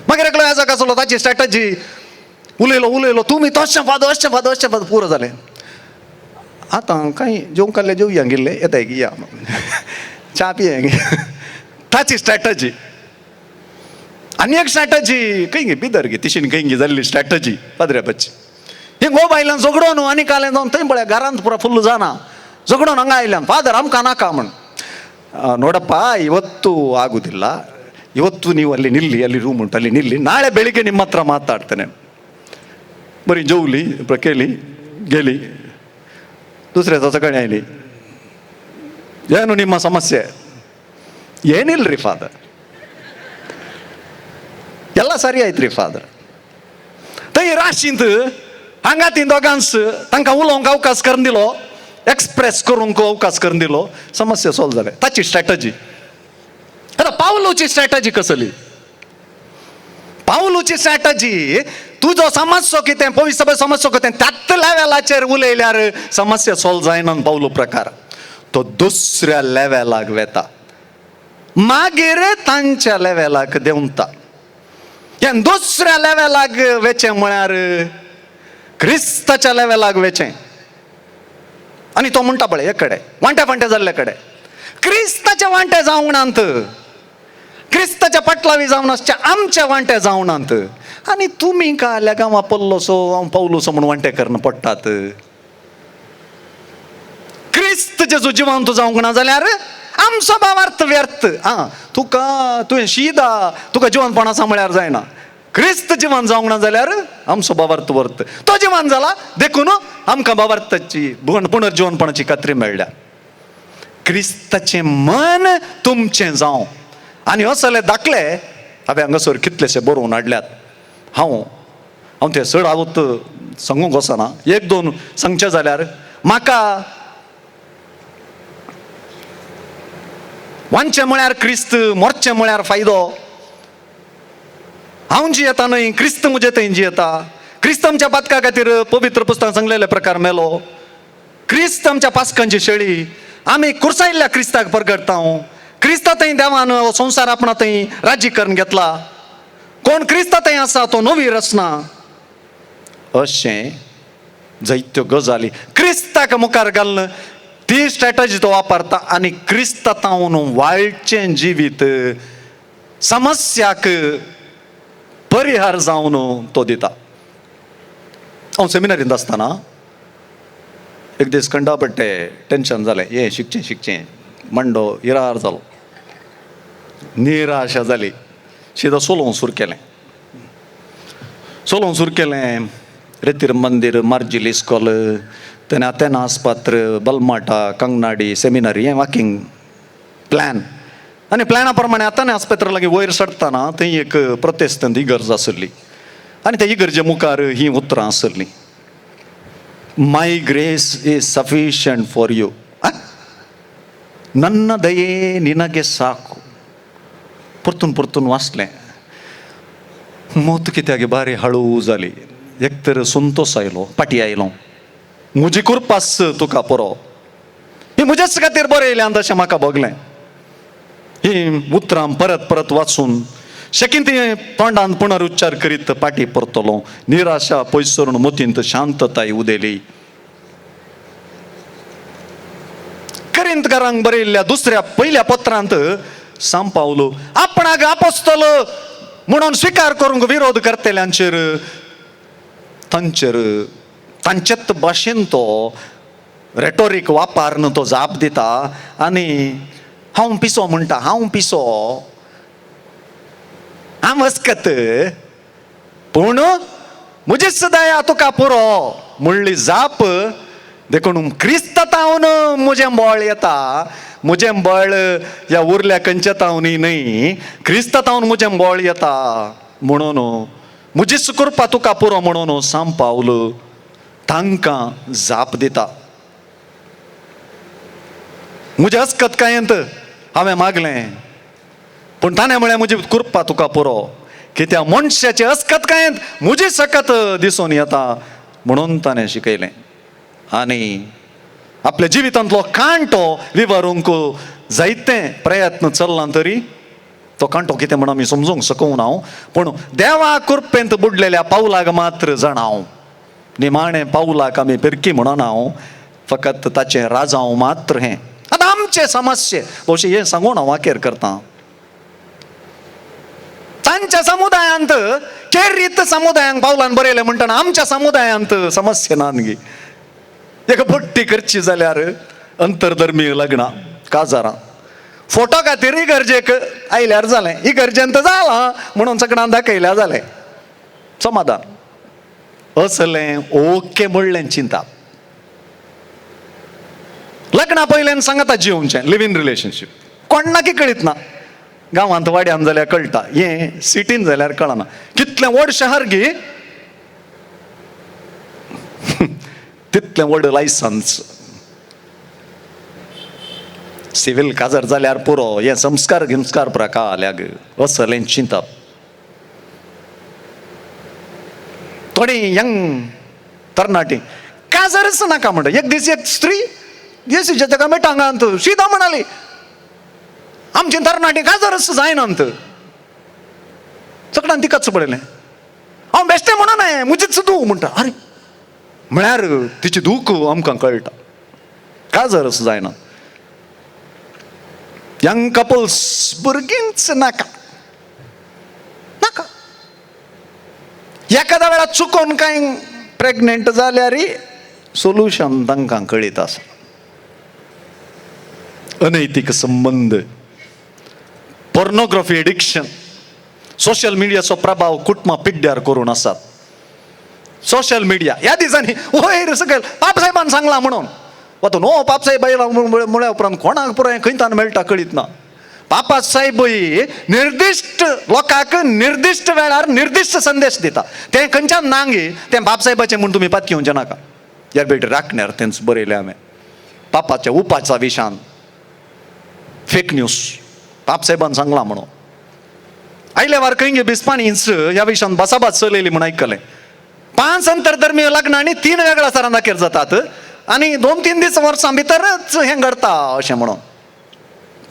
मागीर एकलो याजक आसलो, ताची स्ट्रॅटजी उलयलो उलयलो, तुमी तशें फादर अशें फादर अशें फादर, पुरो जालें. आतां कांय जेवंक काडलें जेवया गेल्ले येताय की या च्या पिये, ताची स्ट्रॅटजी. आनी एक स्ट्रॅटजी खंय गे बिदर गे तिशीन खंय गे जाल्ली स्ट्रॅटजी पाद्र्या बच्ची. ही गो बायलां झगडोन न्हू आनी कालें जावन थंय पळय घरांत पुरा फुल्ल जाना झगडोन हांगा आयल्यान फादर आमकां नाका म्हण. ನೋಡಪ್ಪ ಇವತ್ತು ಆಗುದಿಲ್ಲ, ಇವತ್ತು ನೀವು ಅಲ್ಲಿ ನಿಲ್ಲಿ, ಅಲ್ಲಿ ರೂಮ್ ಉಂಟು ಅಲ್ಲಿ ನಿಲ್ಲಿ, ನಾಳೆ ಬೆಳಿಗ್ಗೆ ನಿಮ್ಮ ಹತ್ರ ಮಾತಾಡ್ತೇನೆ. बरी जेवली केली गेली. दुसऱ्या सकाळी आयली, ಏನು ನಿಮ್ಮ ಸಮಸ್ಯೆ? ಏನಿಲ್ರಿ ಫಾದರ್, ಎಲ್ಲ ಸರಿ ಆಯ್ತು ರೀ ಫಾದರ್. थंय राशींत हांगा ती दोगांस तांकां उलोवंक अवकाश करून दिलो, एक्सप्रेस करूंक अवकाश करून दिलो, समस्या सॉल्व जाले. ताची स्ट्रॅटजी. आतां पावलूची स्ट्रॅटजी कसली? पावलूची स्ट्रॅटजी तुजो समस्यो कितें, पवित्र समस्यो कितें, त्याच लेवलाचेर उलयल्यार समस्या सॉल्व जायना. पावलू प्रकार तो दुसऱ्या लेवलाक वेता, मागीर तांच्या लेवलाक देंवता. हें दुसऱ्या लेवलाक वेचें म्हळ्यार क्रिस्ताच्या लेवलाक वेचें. आनी तो म्हणटा पळय एक कडेन वांटे फांटे जाल्ले कडेन क्रिस्ताचे वांटे जावंक नात, क्रिस्ताच्या पाटलावी जावन आसचे आमचे वांटे जावंक नात, आनी तुमी काय गांवा पल्लोसो हांव पावलोसो म्हूण वांटे करून पडटात. क्रिस्त जेजू जिवंत जावंक ना जाल्यार आमचो भावार्थ व्यर्थ. आं तुका तुवें शीदा तुका जिवनपण आसा म्हळ्यार जायना. क्रिस्त जिवन जावंक ना जाल्यार आमचो भावार्थ वर्त. तो जिवन जाला देखून आमकां भावार्थाची पुनर्जिवनपणाची खात्री मेळ्ळ्या. क्रिस्ताचें मन तुमचें जावं. आनी असले दाखले हांवें हांगासर कितलेशे बरोवन हाडल्यात. हांव हांव ते चड आवत सांगूंक वचना, एक दोन सांगचें जाल्यार म्हाका वांचें म्हळ्यार क्रिस्त, मोरचें म्हळ्यार फायदो. हांव जियेता न्हय, क्रिस्त म्हजे थंय जियेता. क्रिस्त आमच्या पातका खातीर पवित्र पुस्तकां सांगलेले प्रकार मेलो. क्रिस्त आमच्या पास्कांची शेळी, आमी कुर्सायल्ल्या क्रिस्ताक परगटता. क्रिस्ता थंय देवान हो संवसार आपणा थंय राज्य करून घेतला. कोण क्रिस्ता थंय आसा तो नवी रचना. अशें जायत्यो गजाली क्रिस्ताक मुखार घालून ती स्ट्रॅटजी तो वापरता आनी क्रिस्ता तावन वाळचें जिवीत समस्याक परिहार जावन तो दिता. हांव सेमिनारींत आसतना एक दीस कंडा पडटे टेंशन जालें, हें शिकचें शिकचें मांडो इरार जालो, निराशा जाली. शिदा सोलोवंक सुरू केलें, सोलोवंक सुरू केलें. रेतीर मंदीर, मार्जिल इस्कोल, तेन्ना आतेना आस्पात्र, बलमाटा, कंगनाडी, सेमिनारी, हें वॉकिंग प्लॅन. आनी प्लॅना प्रमाणे आतां आस्पत्र लागीं वयर चडटना थंय एक प्रोटेस्टंट इगर्ज आसली आनी त्या इगर्जे मुखार हीं उतरां आसलीं, my grace is sufficient for you, ನನ್ನ ದಯೆ ನಿನಗೆ ಸಾಕು. परतून परतून वाचलें, मोत कित्याक बारी हळू जाली. एक तर संतोस आयलो, पाटी आयलो, म्हजी कुरपास तुका पुरो, ही म्हजेच खातीर बरयल्यान तशें म्हाका भोगलें. ही उतरां परत परत वाचून शकीन ती तोंडान पुनरुच्चार करीत पाटी परतलो. निराशा पयस सरून मतींत शांतताय उदेली. करिंतकारांक बरयल्ल्या दुसऱ्या पयल्या पत्रांत सांग पावलो आपणाक आपोस्तल म्हणून स्विकार करूंक विरोध करतल्यांचेर तांचेर तांचेच भाशेन तो रेटोरीक वापरून तो जाप दिता आनी हांव पिसो म्हणटा, हांव पिसो, हांव वस्कत, पूण म्हजीच दया तुका पुरो म्हणली जाप. देखून क्रिस्त तावन म्हजें बळ येता, म्हजें बळ ह्या उरल्या खंयच्या तावनी न्हय, क्रिस्ता तावन म्हजें बळ येता म्हणून म्हजीच कृपा तुका पुरो म्हणून सांत पावल तांकां जाप दिता. म्हज्या अस्कतकायेंत हांवें मागलें, पूण ताणें म्हळें म्हजी कृपा तुका पुरो, कित्याक मनशाचे अस्कतकायेंत म्हजी सकत दिसून येता म्हणून ताणें शिकयलें. आनी आपल्या जिवितांतलो कांटो विवरूंक जायते प्रयत्न चल्ला तरी तो कांटो कितें म्हण आमी समजूंक शकूंक ना, पूण देवा कृपेंत बुडलेल्या पावलाक मात्र जाणा हांव. निमाणें पावलाक आमी पिरकी म्हणना, फकत ताचें राजांव मात्र हें. आतां आमचें समस्ये भोवशे हें सांगून हांव वाकेर करतां. तांच्या समुदायांत केरीत समुदायांक पावलान बरयलें म्हणटना आमच्या समुदायांत समस्या ना न्ही. एका पट्टी करची जाल्यार अंतरधर्मीय लग्नां काजारां फोटो खातीर इगर्जेक आयल्यार जालें, इगर्जेंत जालां म्हणून सगळ्यां दाखयल्यार जालें, समाधान. असलें ओके म्हणलें चिंता. लग्ना पयल्यान सांगता जिवचें लिव इन रिलेशनशीप कोणाकी कळीत ना, गांवांत वाड्यान जाल्यार कळटा, हें सिटीन जाल्यार कळना. कितलें व्हड शहर गी तितलें व्हड लायसन्स, सिवील काजार जाल्यार पुरो, हे संस्कार गिंस्कार प्रकार असलें चिंतप. थोडी यंग तरणाटी काजारच नाका म्हणटा. एक दीस एक स्त्री जेसीच्या ताका मिटांगांत शिदा म्हणाली आमची तरणाटी काजारच जायनात. सगळ्यान तिकाच पळयलें, हांव बेश्टें म्हणून म्हजीच धूव म्हणटा. अरे म्हळ्यार तिची दूख आमकां कळटा, काजारच जायना. यंग कपल्स भुरगींच नाका नाका. एखाद्या वेळार चुकोन कांय प्रेग्नेंट जाल्यार सोल्युशन तांकां कळीत आसा. अनैतीक संबंद, पोर्नोग्राफी एडिक्शन, सोशल मिडियाचो प्रभाव कुटुंबा पिड्ड्यार करून आसात. सोशल मिडिया ह्या दिसांनी वयर सकयल पापसाहेबान सांगलां म्हणून वतून ओ पापसाहेब आयला म्हळ्या उपरांत कोणाक पुराय खंयतान मेळटा कळीत ना. बाबासाहेब निर्दिश्ट लोकांक निर्दिश्ट वेळार निर्दिश्ट संदेश दिता, तें खंयच्यान नांगी तें बापसाहेबाचें म्हूण तुमी पातयेवचें नाका. ह्या बेट राखण्यार तेंच बरयलें हांवें पापाच्या उपाच्या विशान फेक न्यूज बापसाहेबान सांगलां म्हणून. आयल्या वार खंय गे बिस्पाणीच ह्या विशान बसाबास चलयली म्हूण आयकलें. 5 अंतरधर्मीय लग्न आनी 3 वेगळ्या सरां दाखेर जातात आनी 2-3 दीस वर्सां भितरच हें घडता अशें म्हणून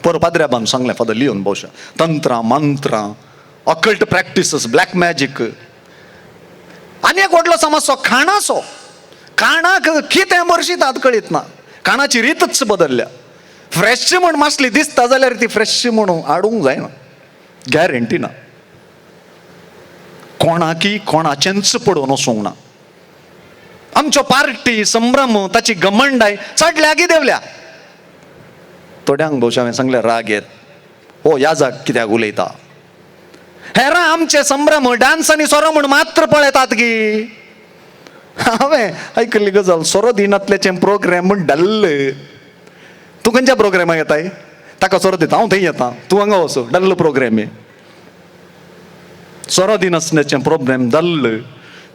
पोर पाद्र्याबान सांगलें. फादर लियोन भोवशा तंत्रां मंत्रां ऑकल्ट प्रॅक्टिसीस ब्लॅक मॅजीक आनी एक व्हडलो समस्या खाणाचो. खाणाक कितें भरशितात कळीत ना, खाणाची रितच बदलल्या. फ्रेश म्हूण मासली दिसता जाल्यार ती फ्रेश म्हणून हाडूंक जायना, गॅरंटी ना. कोणाकी कोणाचेंच पडोवन वचूंक ना. आमच्यो पार्टी संभ्रम ताची घमंडाय चडल्या की देंवल्या. थोड्यांक भोवशा हांवें सांगलें राग येत, हो याजाक कित्याक उलयता. हेरां आमचे संभ्रम डान्स आनी सोरो म्हूण मात्र पळयतात की. हांवें आयकल्ली गजाल, सोरो दिनातल्याचें प्रोग्राम म्हूण डल्ल. तूं खंयच्या प्रोग्रामाक येताय? ताका सोरो दिता, हांव थंय येता, तूं हांगा वचो, डल्ल प्रोग्राम. सोरो दिनासल्याचें प्रोग्राम डल्ल,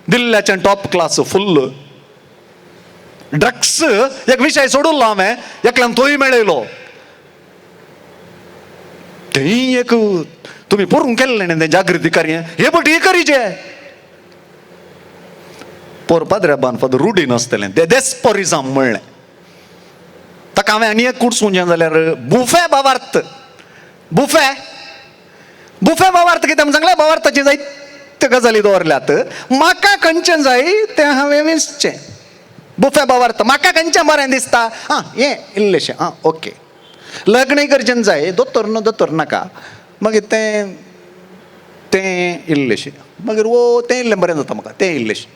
दिल्ल्याचें टॉप क्लास फुल्ल. ड्रग्स एक विशय सोडून हांवें एकल्यान तोय मेळयलो. थंय एक तुमी पोरूंक केल्लें न्ही तें जागृती कार्य, हे बट हे करीचे पोर पाद्र्याबान फादर रुढी नासतलें ते देस्पोरिजम म्हणलें. ताका हांवें आनी एक कुडसून जाल्यार बुफे बावार्थ, बुफे बुफे बावार्थ कितें म्हूण सांगलें, बावार्थाची जायत्यो गजाली दवरल्यात, म्हाका खंयचें जाय तें हांवें वेंचचें. बुफे बावार्थ म्हाका खंयचें बरें दिसता, आं हें इल्लेशें, आं ओके. लग्न करचें जाय, दोतोर न्हू दोतोर नाका, मागीर तें तें इल्लेशें, मागीर ओ तें इल्लें बरें जाता म्हाका, तें इल्लेशें.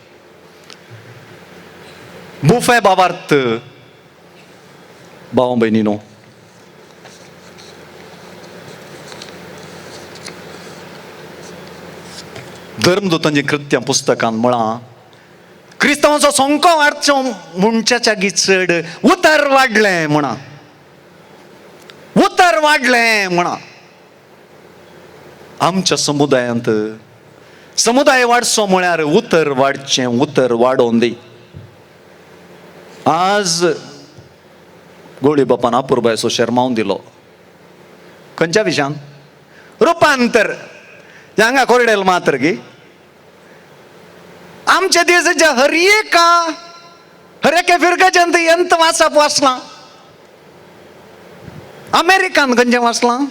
बुफे बावार्थ भाव भयणीनो, धर्मदूतांची कृत्यां पुस्तकान म्हळां, क्रिस्तांवांचो संको वाडचो मनशाच्या चड उतर वाडलें म्हणा. उतर वाडलें म्हणा. आमच्या समुदायांत समुदाय वाडचो म्हळ्यार उतर वाडचें, उतर वाडोवन दी. आज गोळी बापान अपुरबायचो शेरमावन दिलो. खंयच्या विशयान? रुपांतर. हांगा कोरडेल मात्र की आमच्या देशाच्या हर एका हर एका फिरकाच्यान यंत वाचप वाचलां. अमेरिकान खंयचें वाचलां?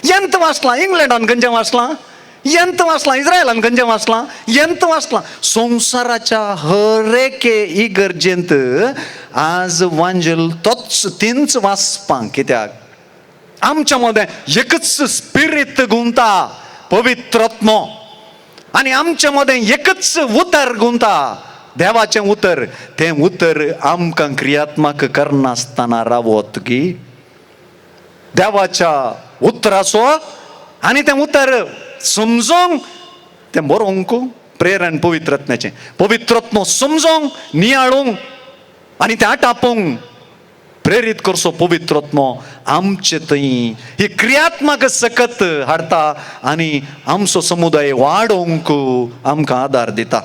यंत वाचलां. इंग्लंडान खंयचें वाचलां? यंत वाचलां. इस्रायलान खंयचें वाचलां? यंत वाचलां. संवसाराच्या हर एके इगर्जेंत आज वांजेल तोच तींच वाचपां. कित्याक? आमच्या मदें एकच स्पिरीत गुंता, पवित्रत्मो, आनी आमच्या मदें एकच उतर गुंता, देवाचें उतर. तें उतर आमकां क्रियात्मक करनासतना रावत की देवाच्या उतराचो आनी तें उतर समजोंक तें बरोवंक प्रेरण पवित्रत्म्याचें, पवित्रत्म समजोंक, नियाळूंक आनी तें आटापूंक प्रेरीत करचो पवित्रत्मो आमचे थंय ही क्रियात्मक सकत हाडटा आनी आमचो समुदाय वाडोवंक आमकां आदार दिता.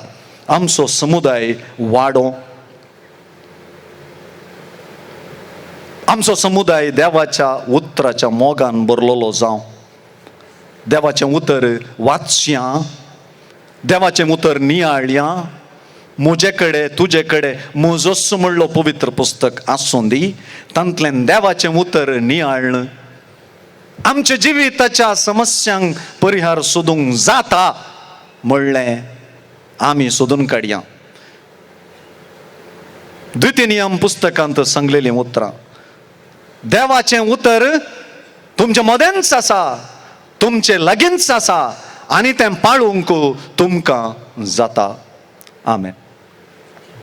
आमचो समुदाय वाडोवं, आमचो समुदाय देवाच्या उतराच्या मोगान भरलेलो जावं. देवाचें उतर वाचया, देवाचें उतर नियाळया. म्हजे कडेन, तुजे कडेन म्हजोच म्हणलो पवित्र पुस्तक आसूं दी, तातूंतल्यान देवाचें उतर नियाळ्ळ आमच्या जिविताच्या समस्यांक परिहार सोदूंक जाता म्हणलें आमी सोदून काडया. द्वितीय नियम पुस्तकांत सांगलेलीं उतरां, देवाचें उतर तुमच्या मदेंच आसा, तुमचे लागींच आसा आनी तें पाळूंक तुमकां जाता. आमेन.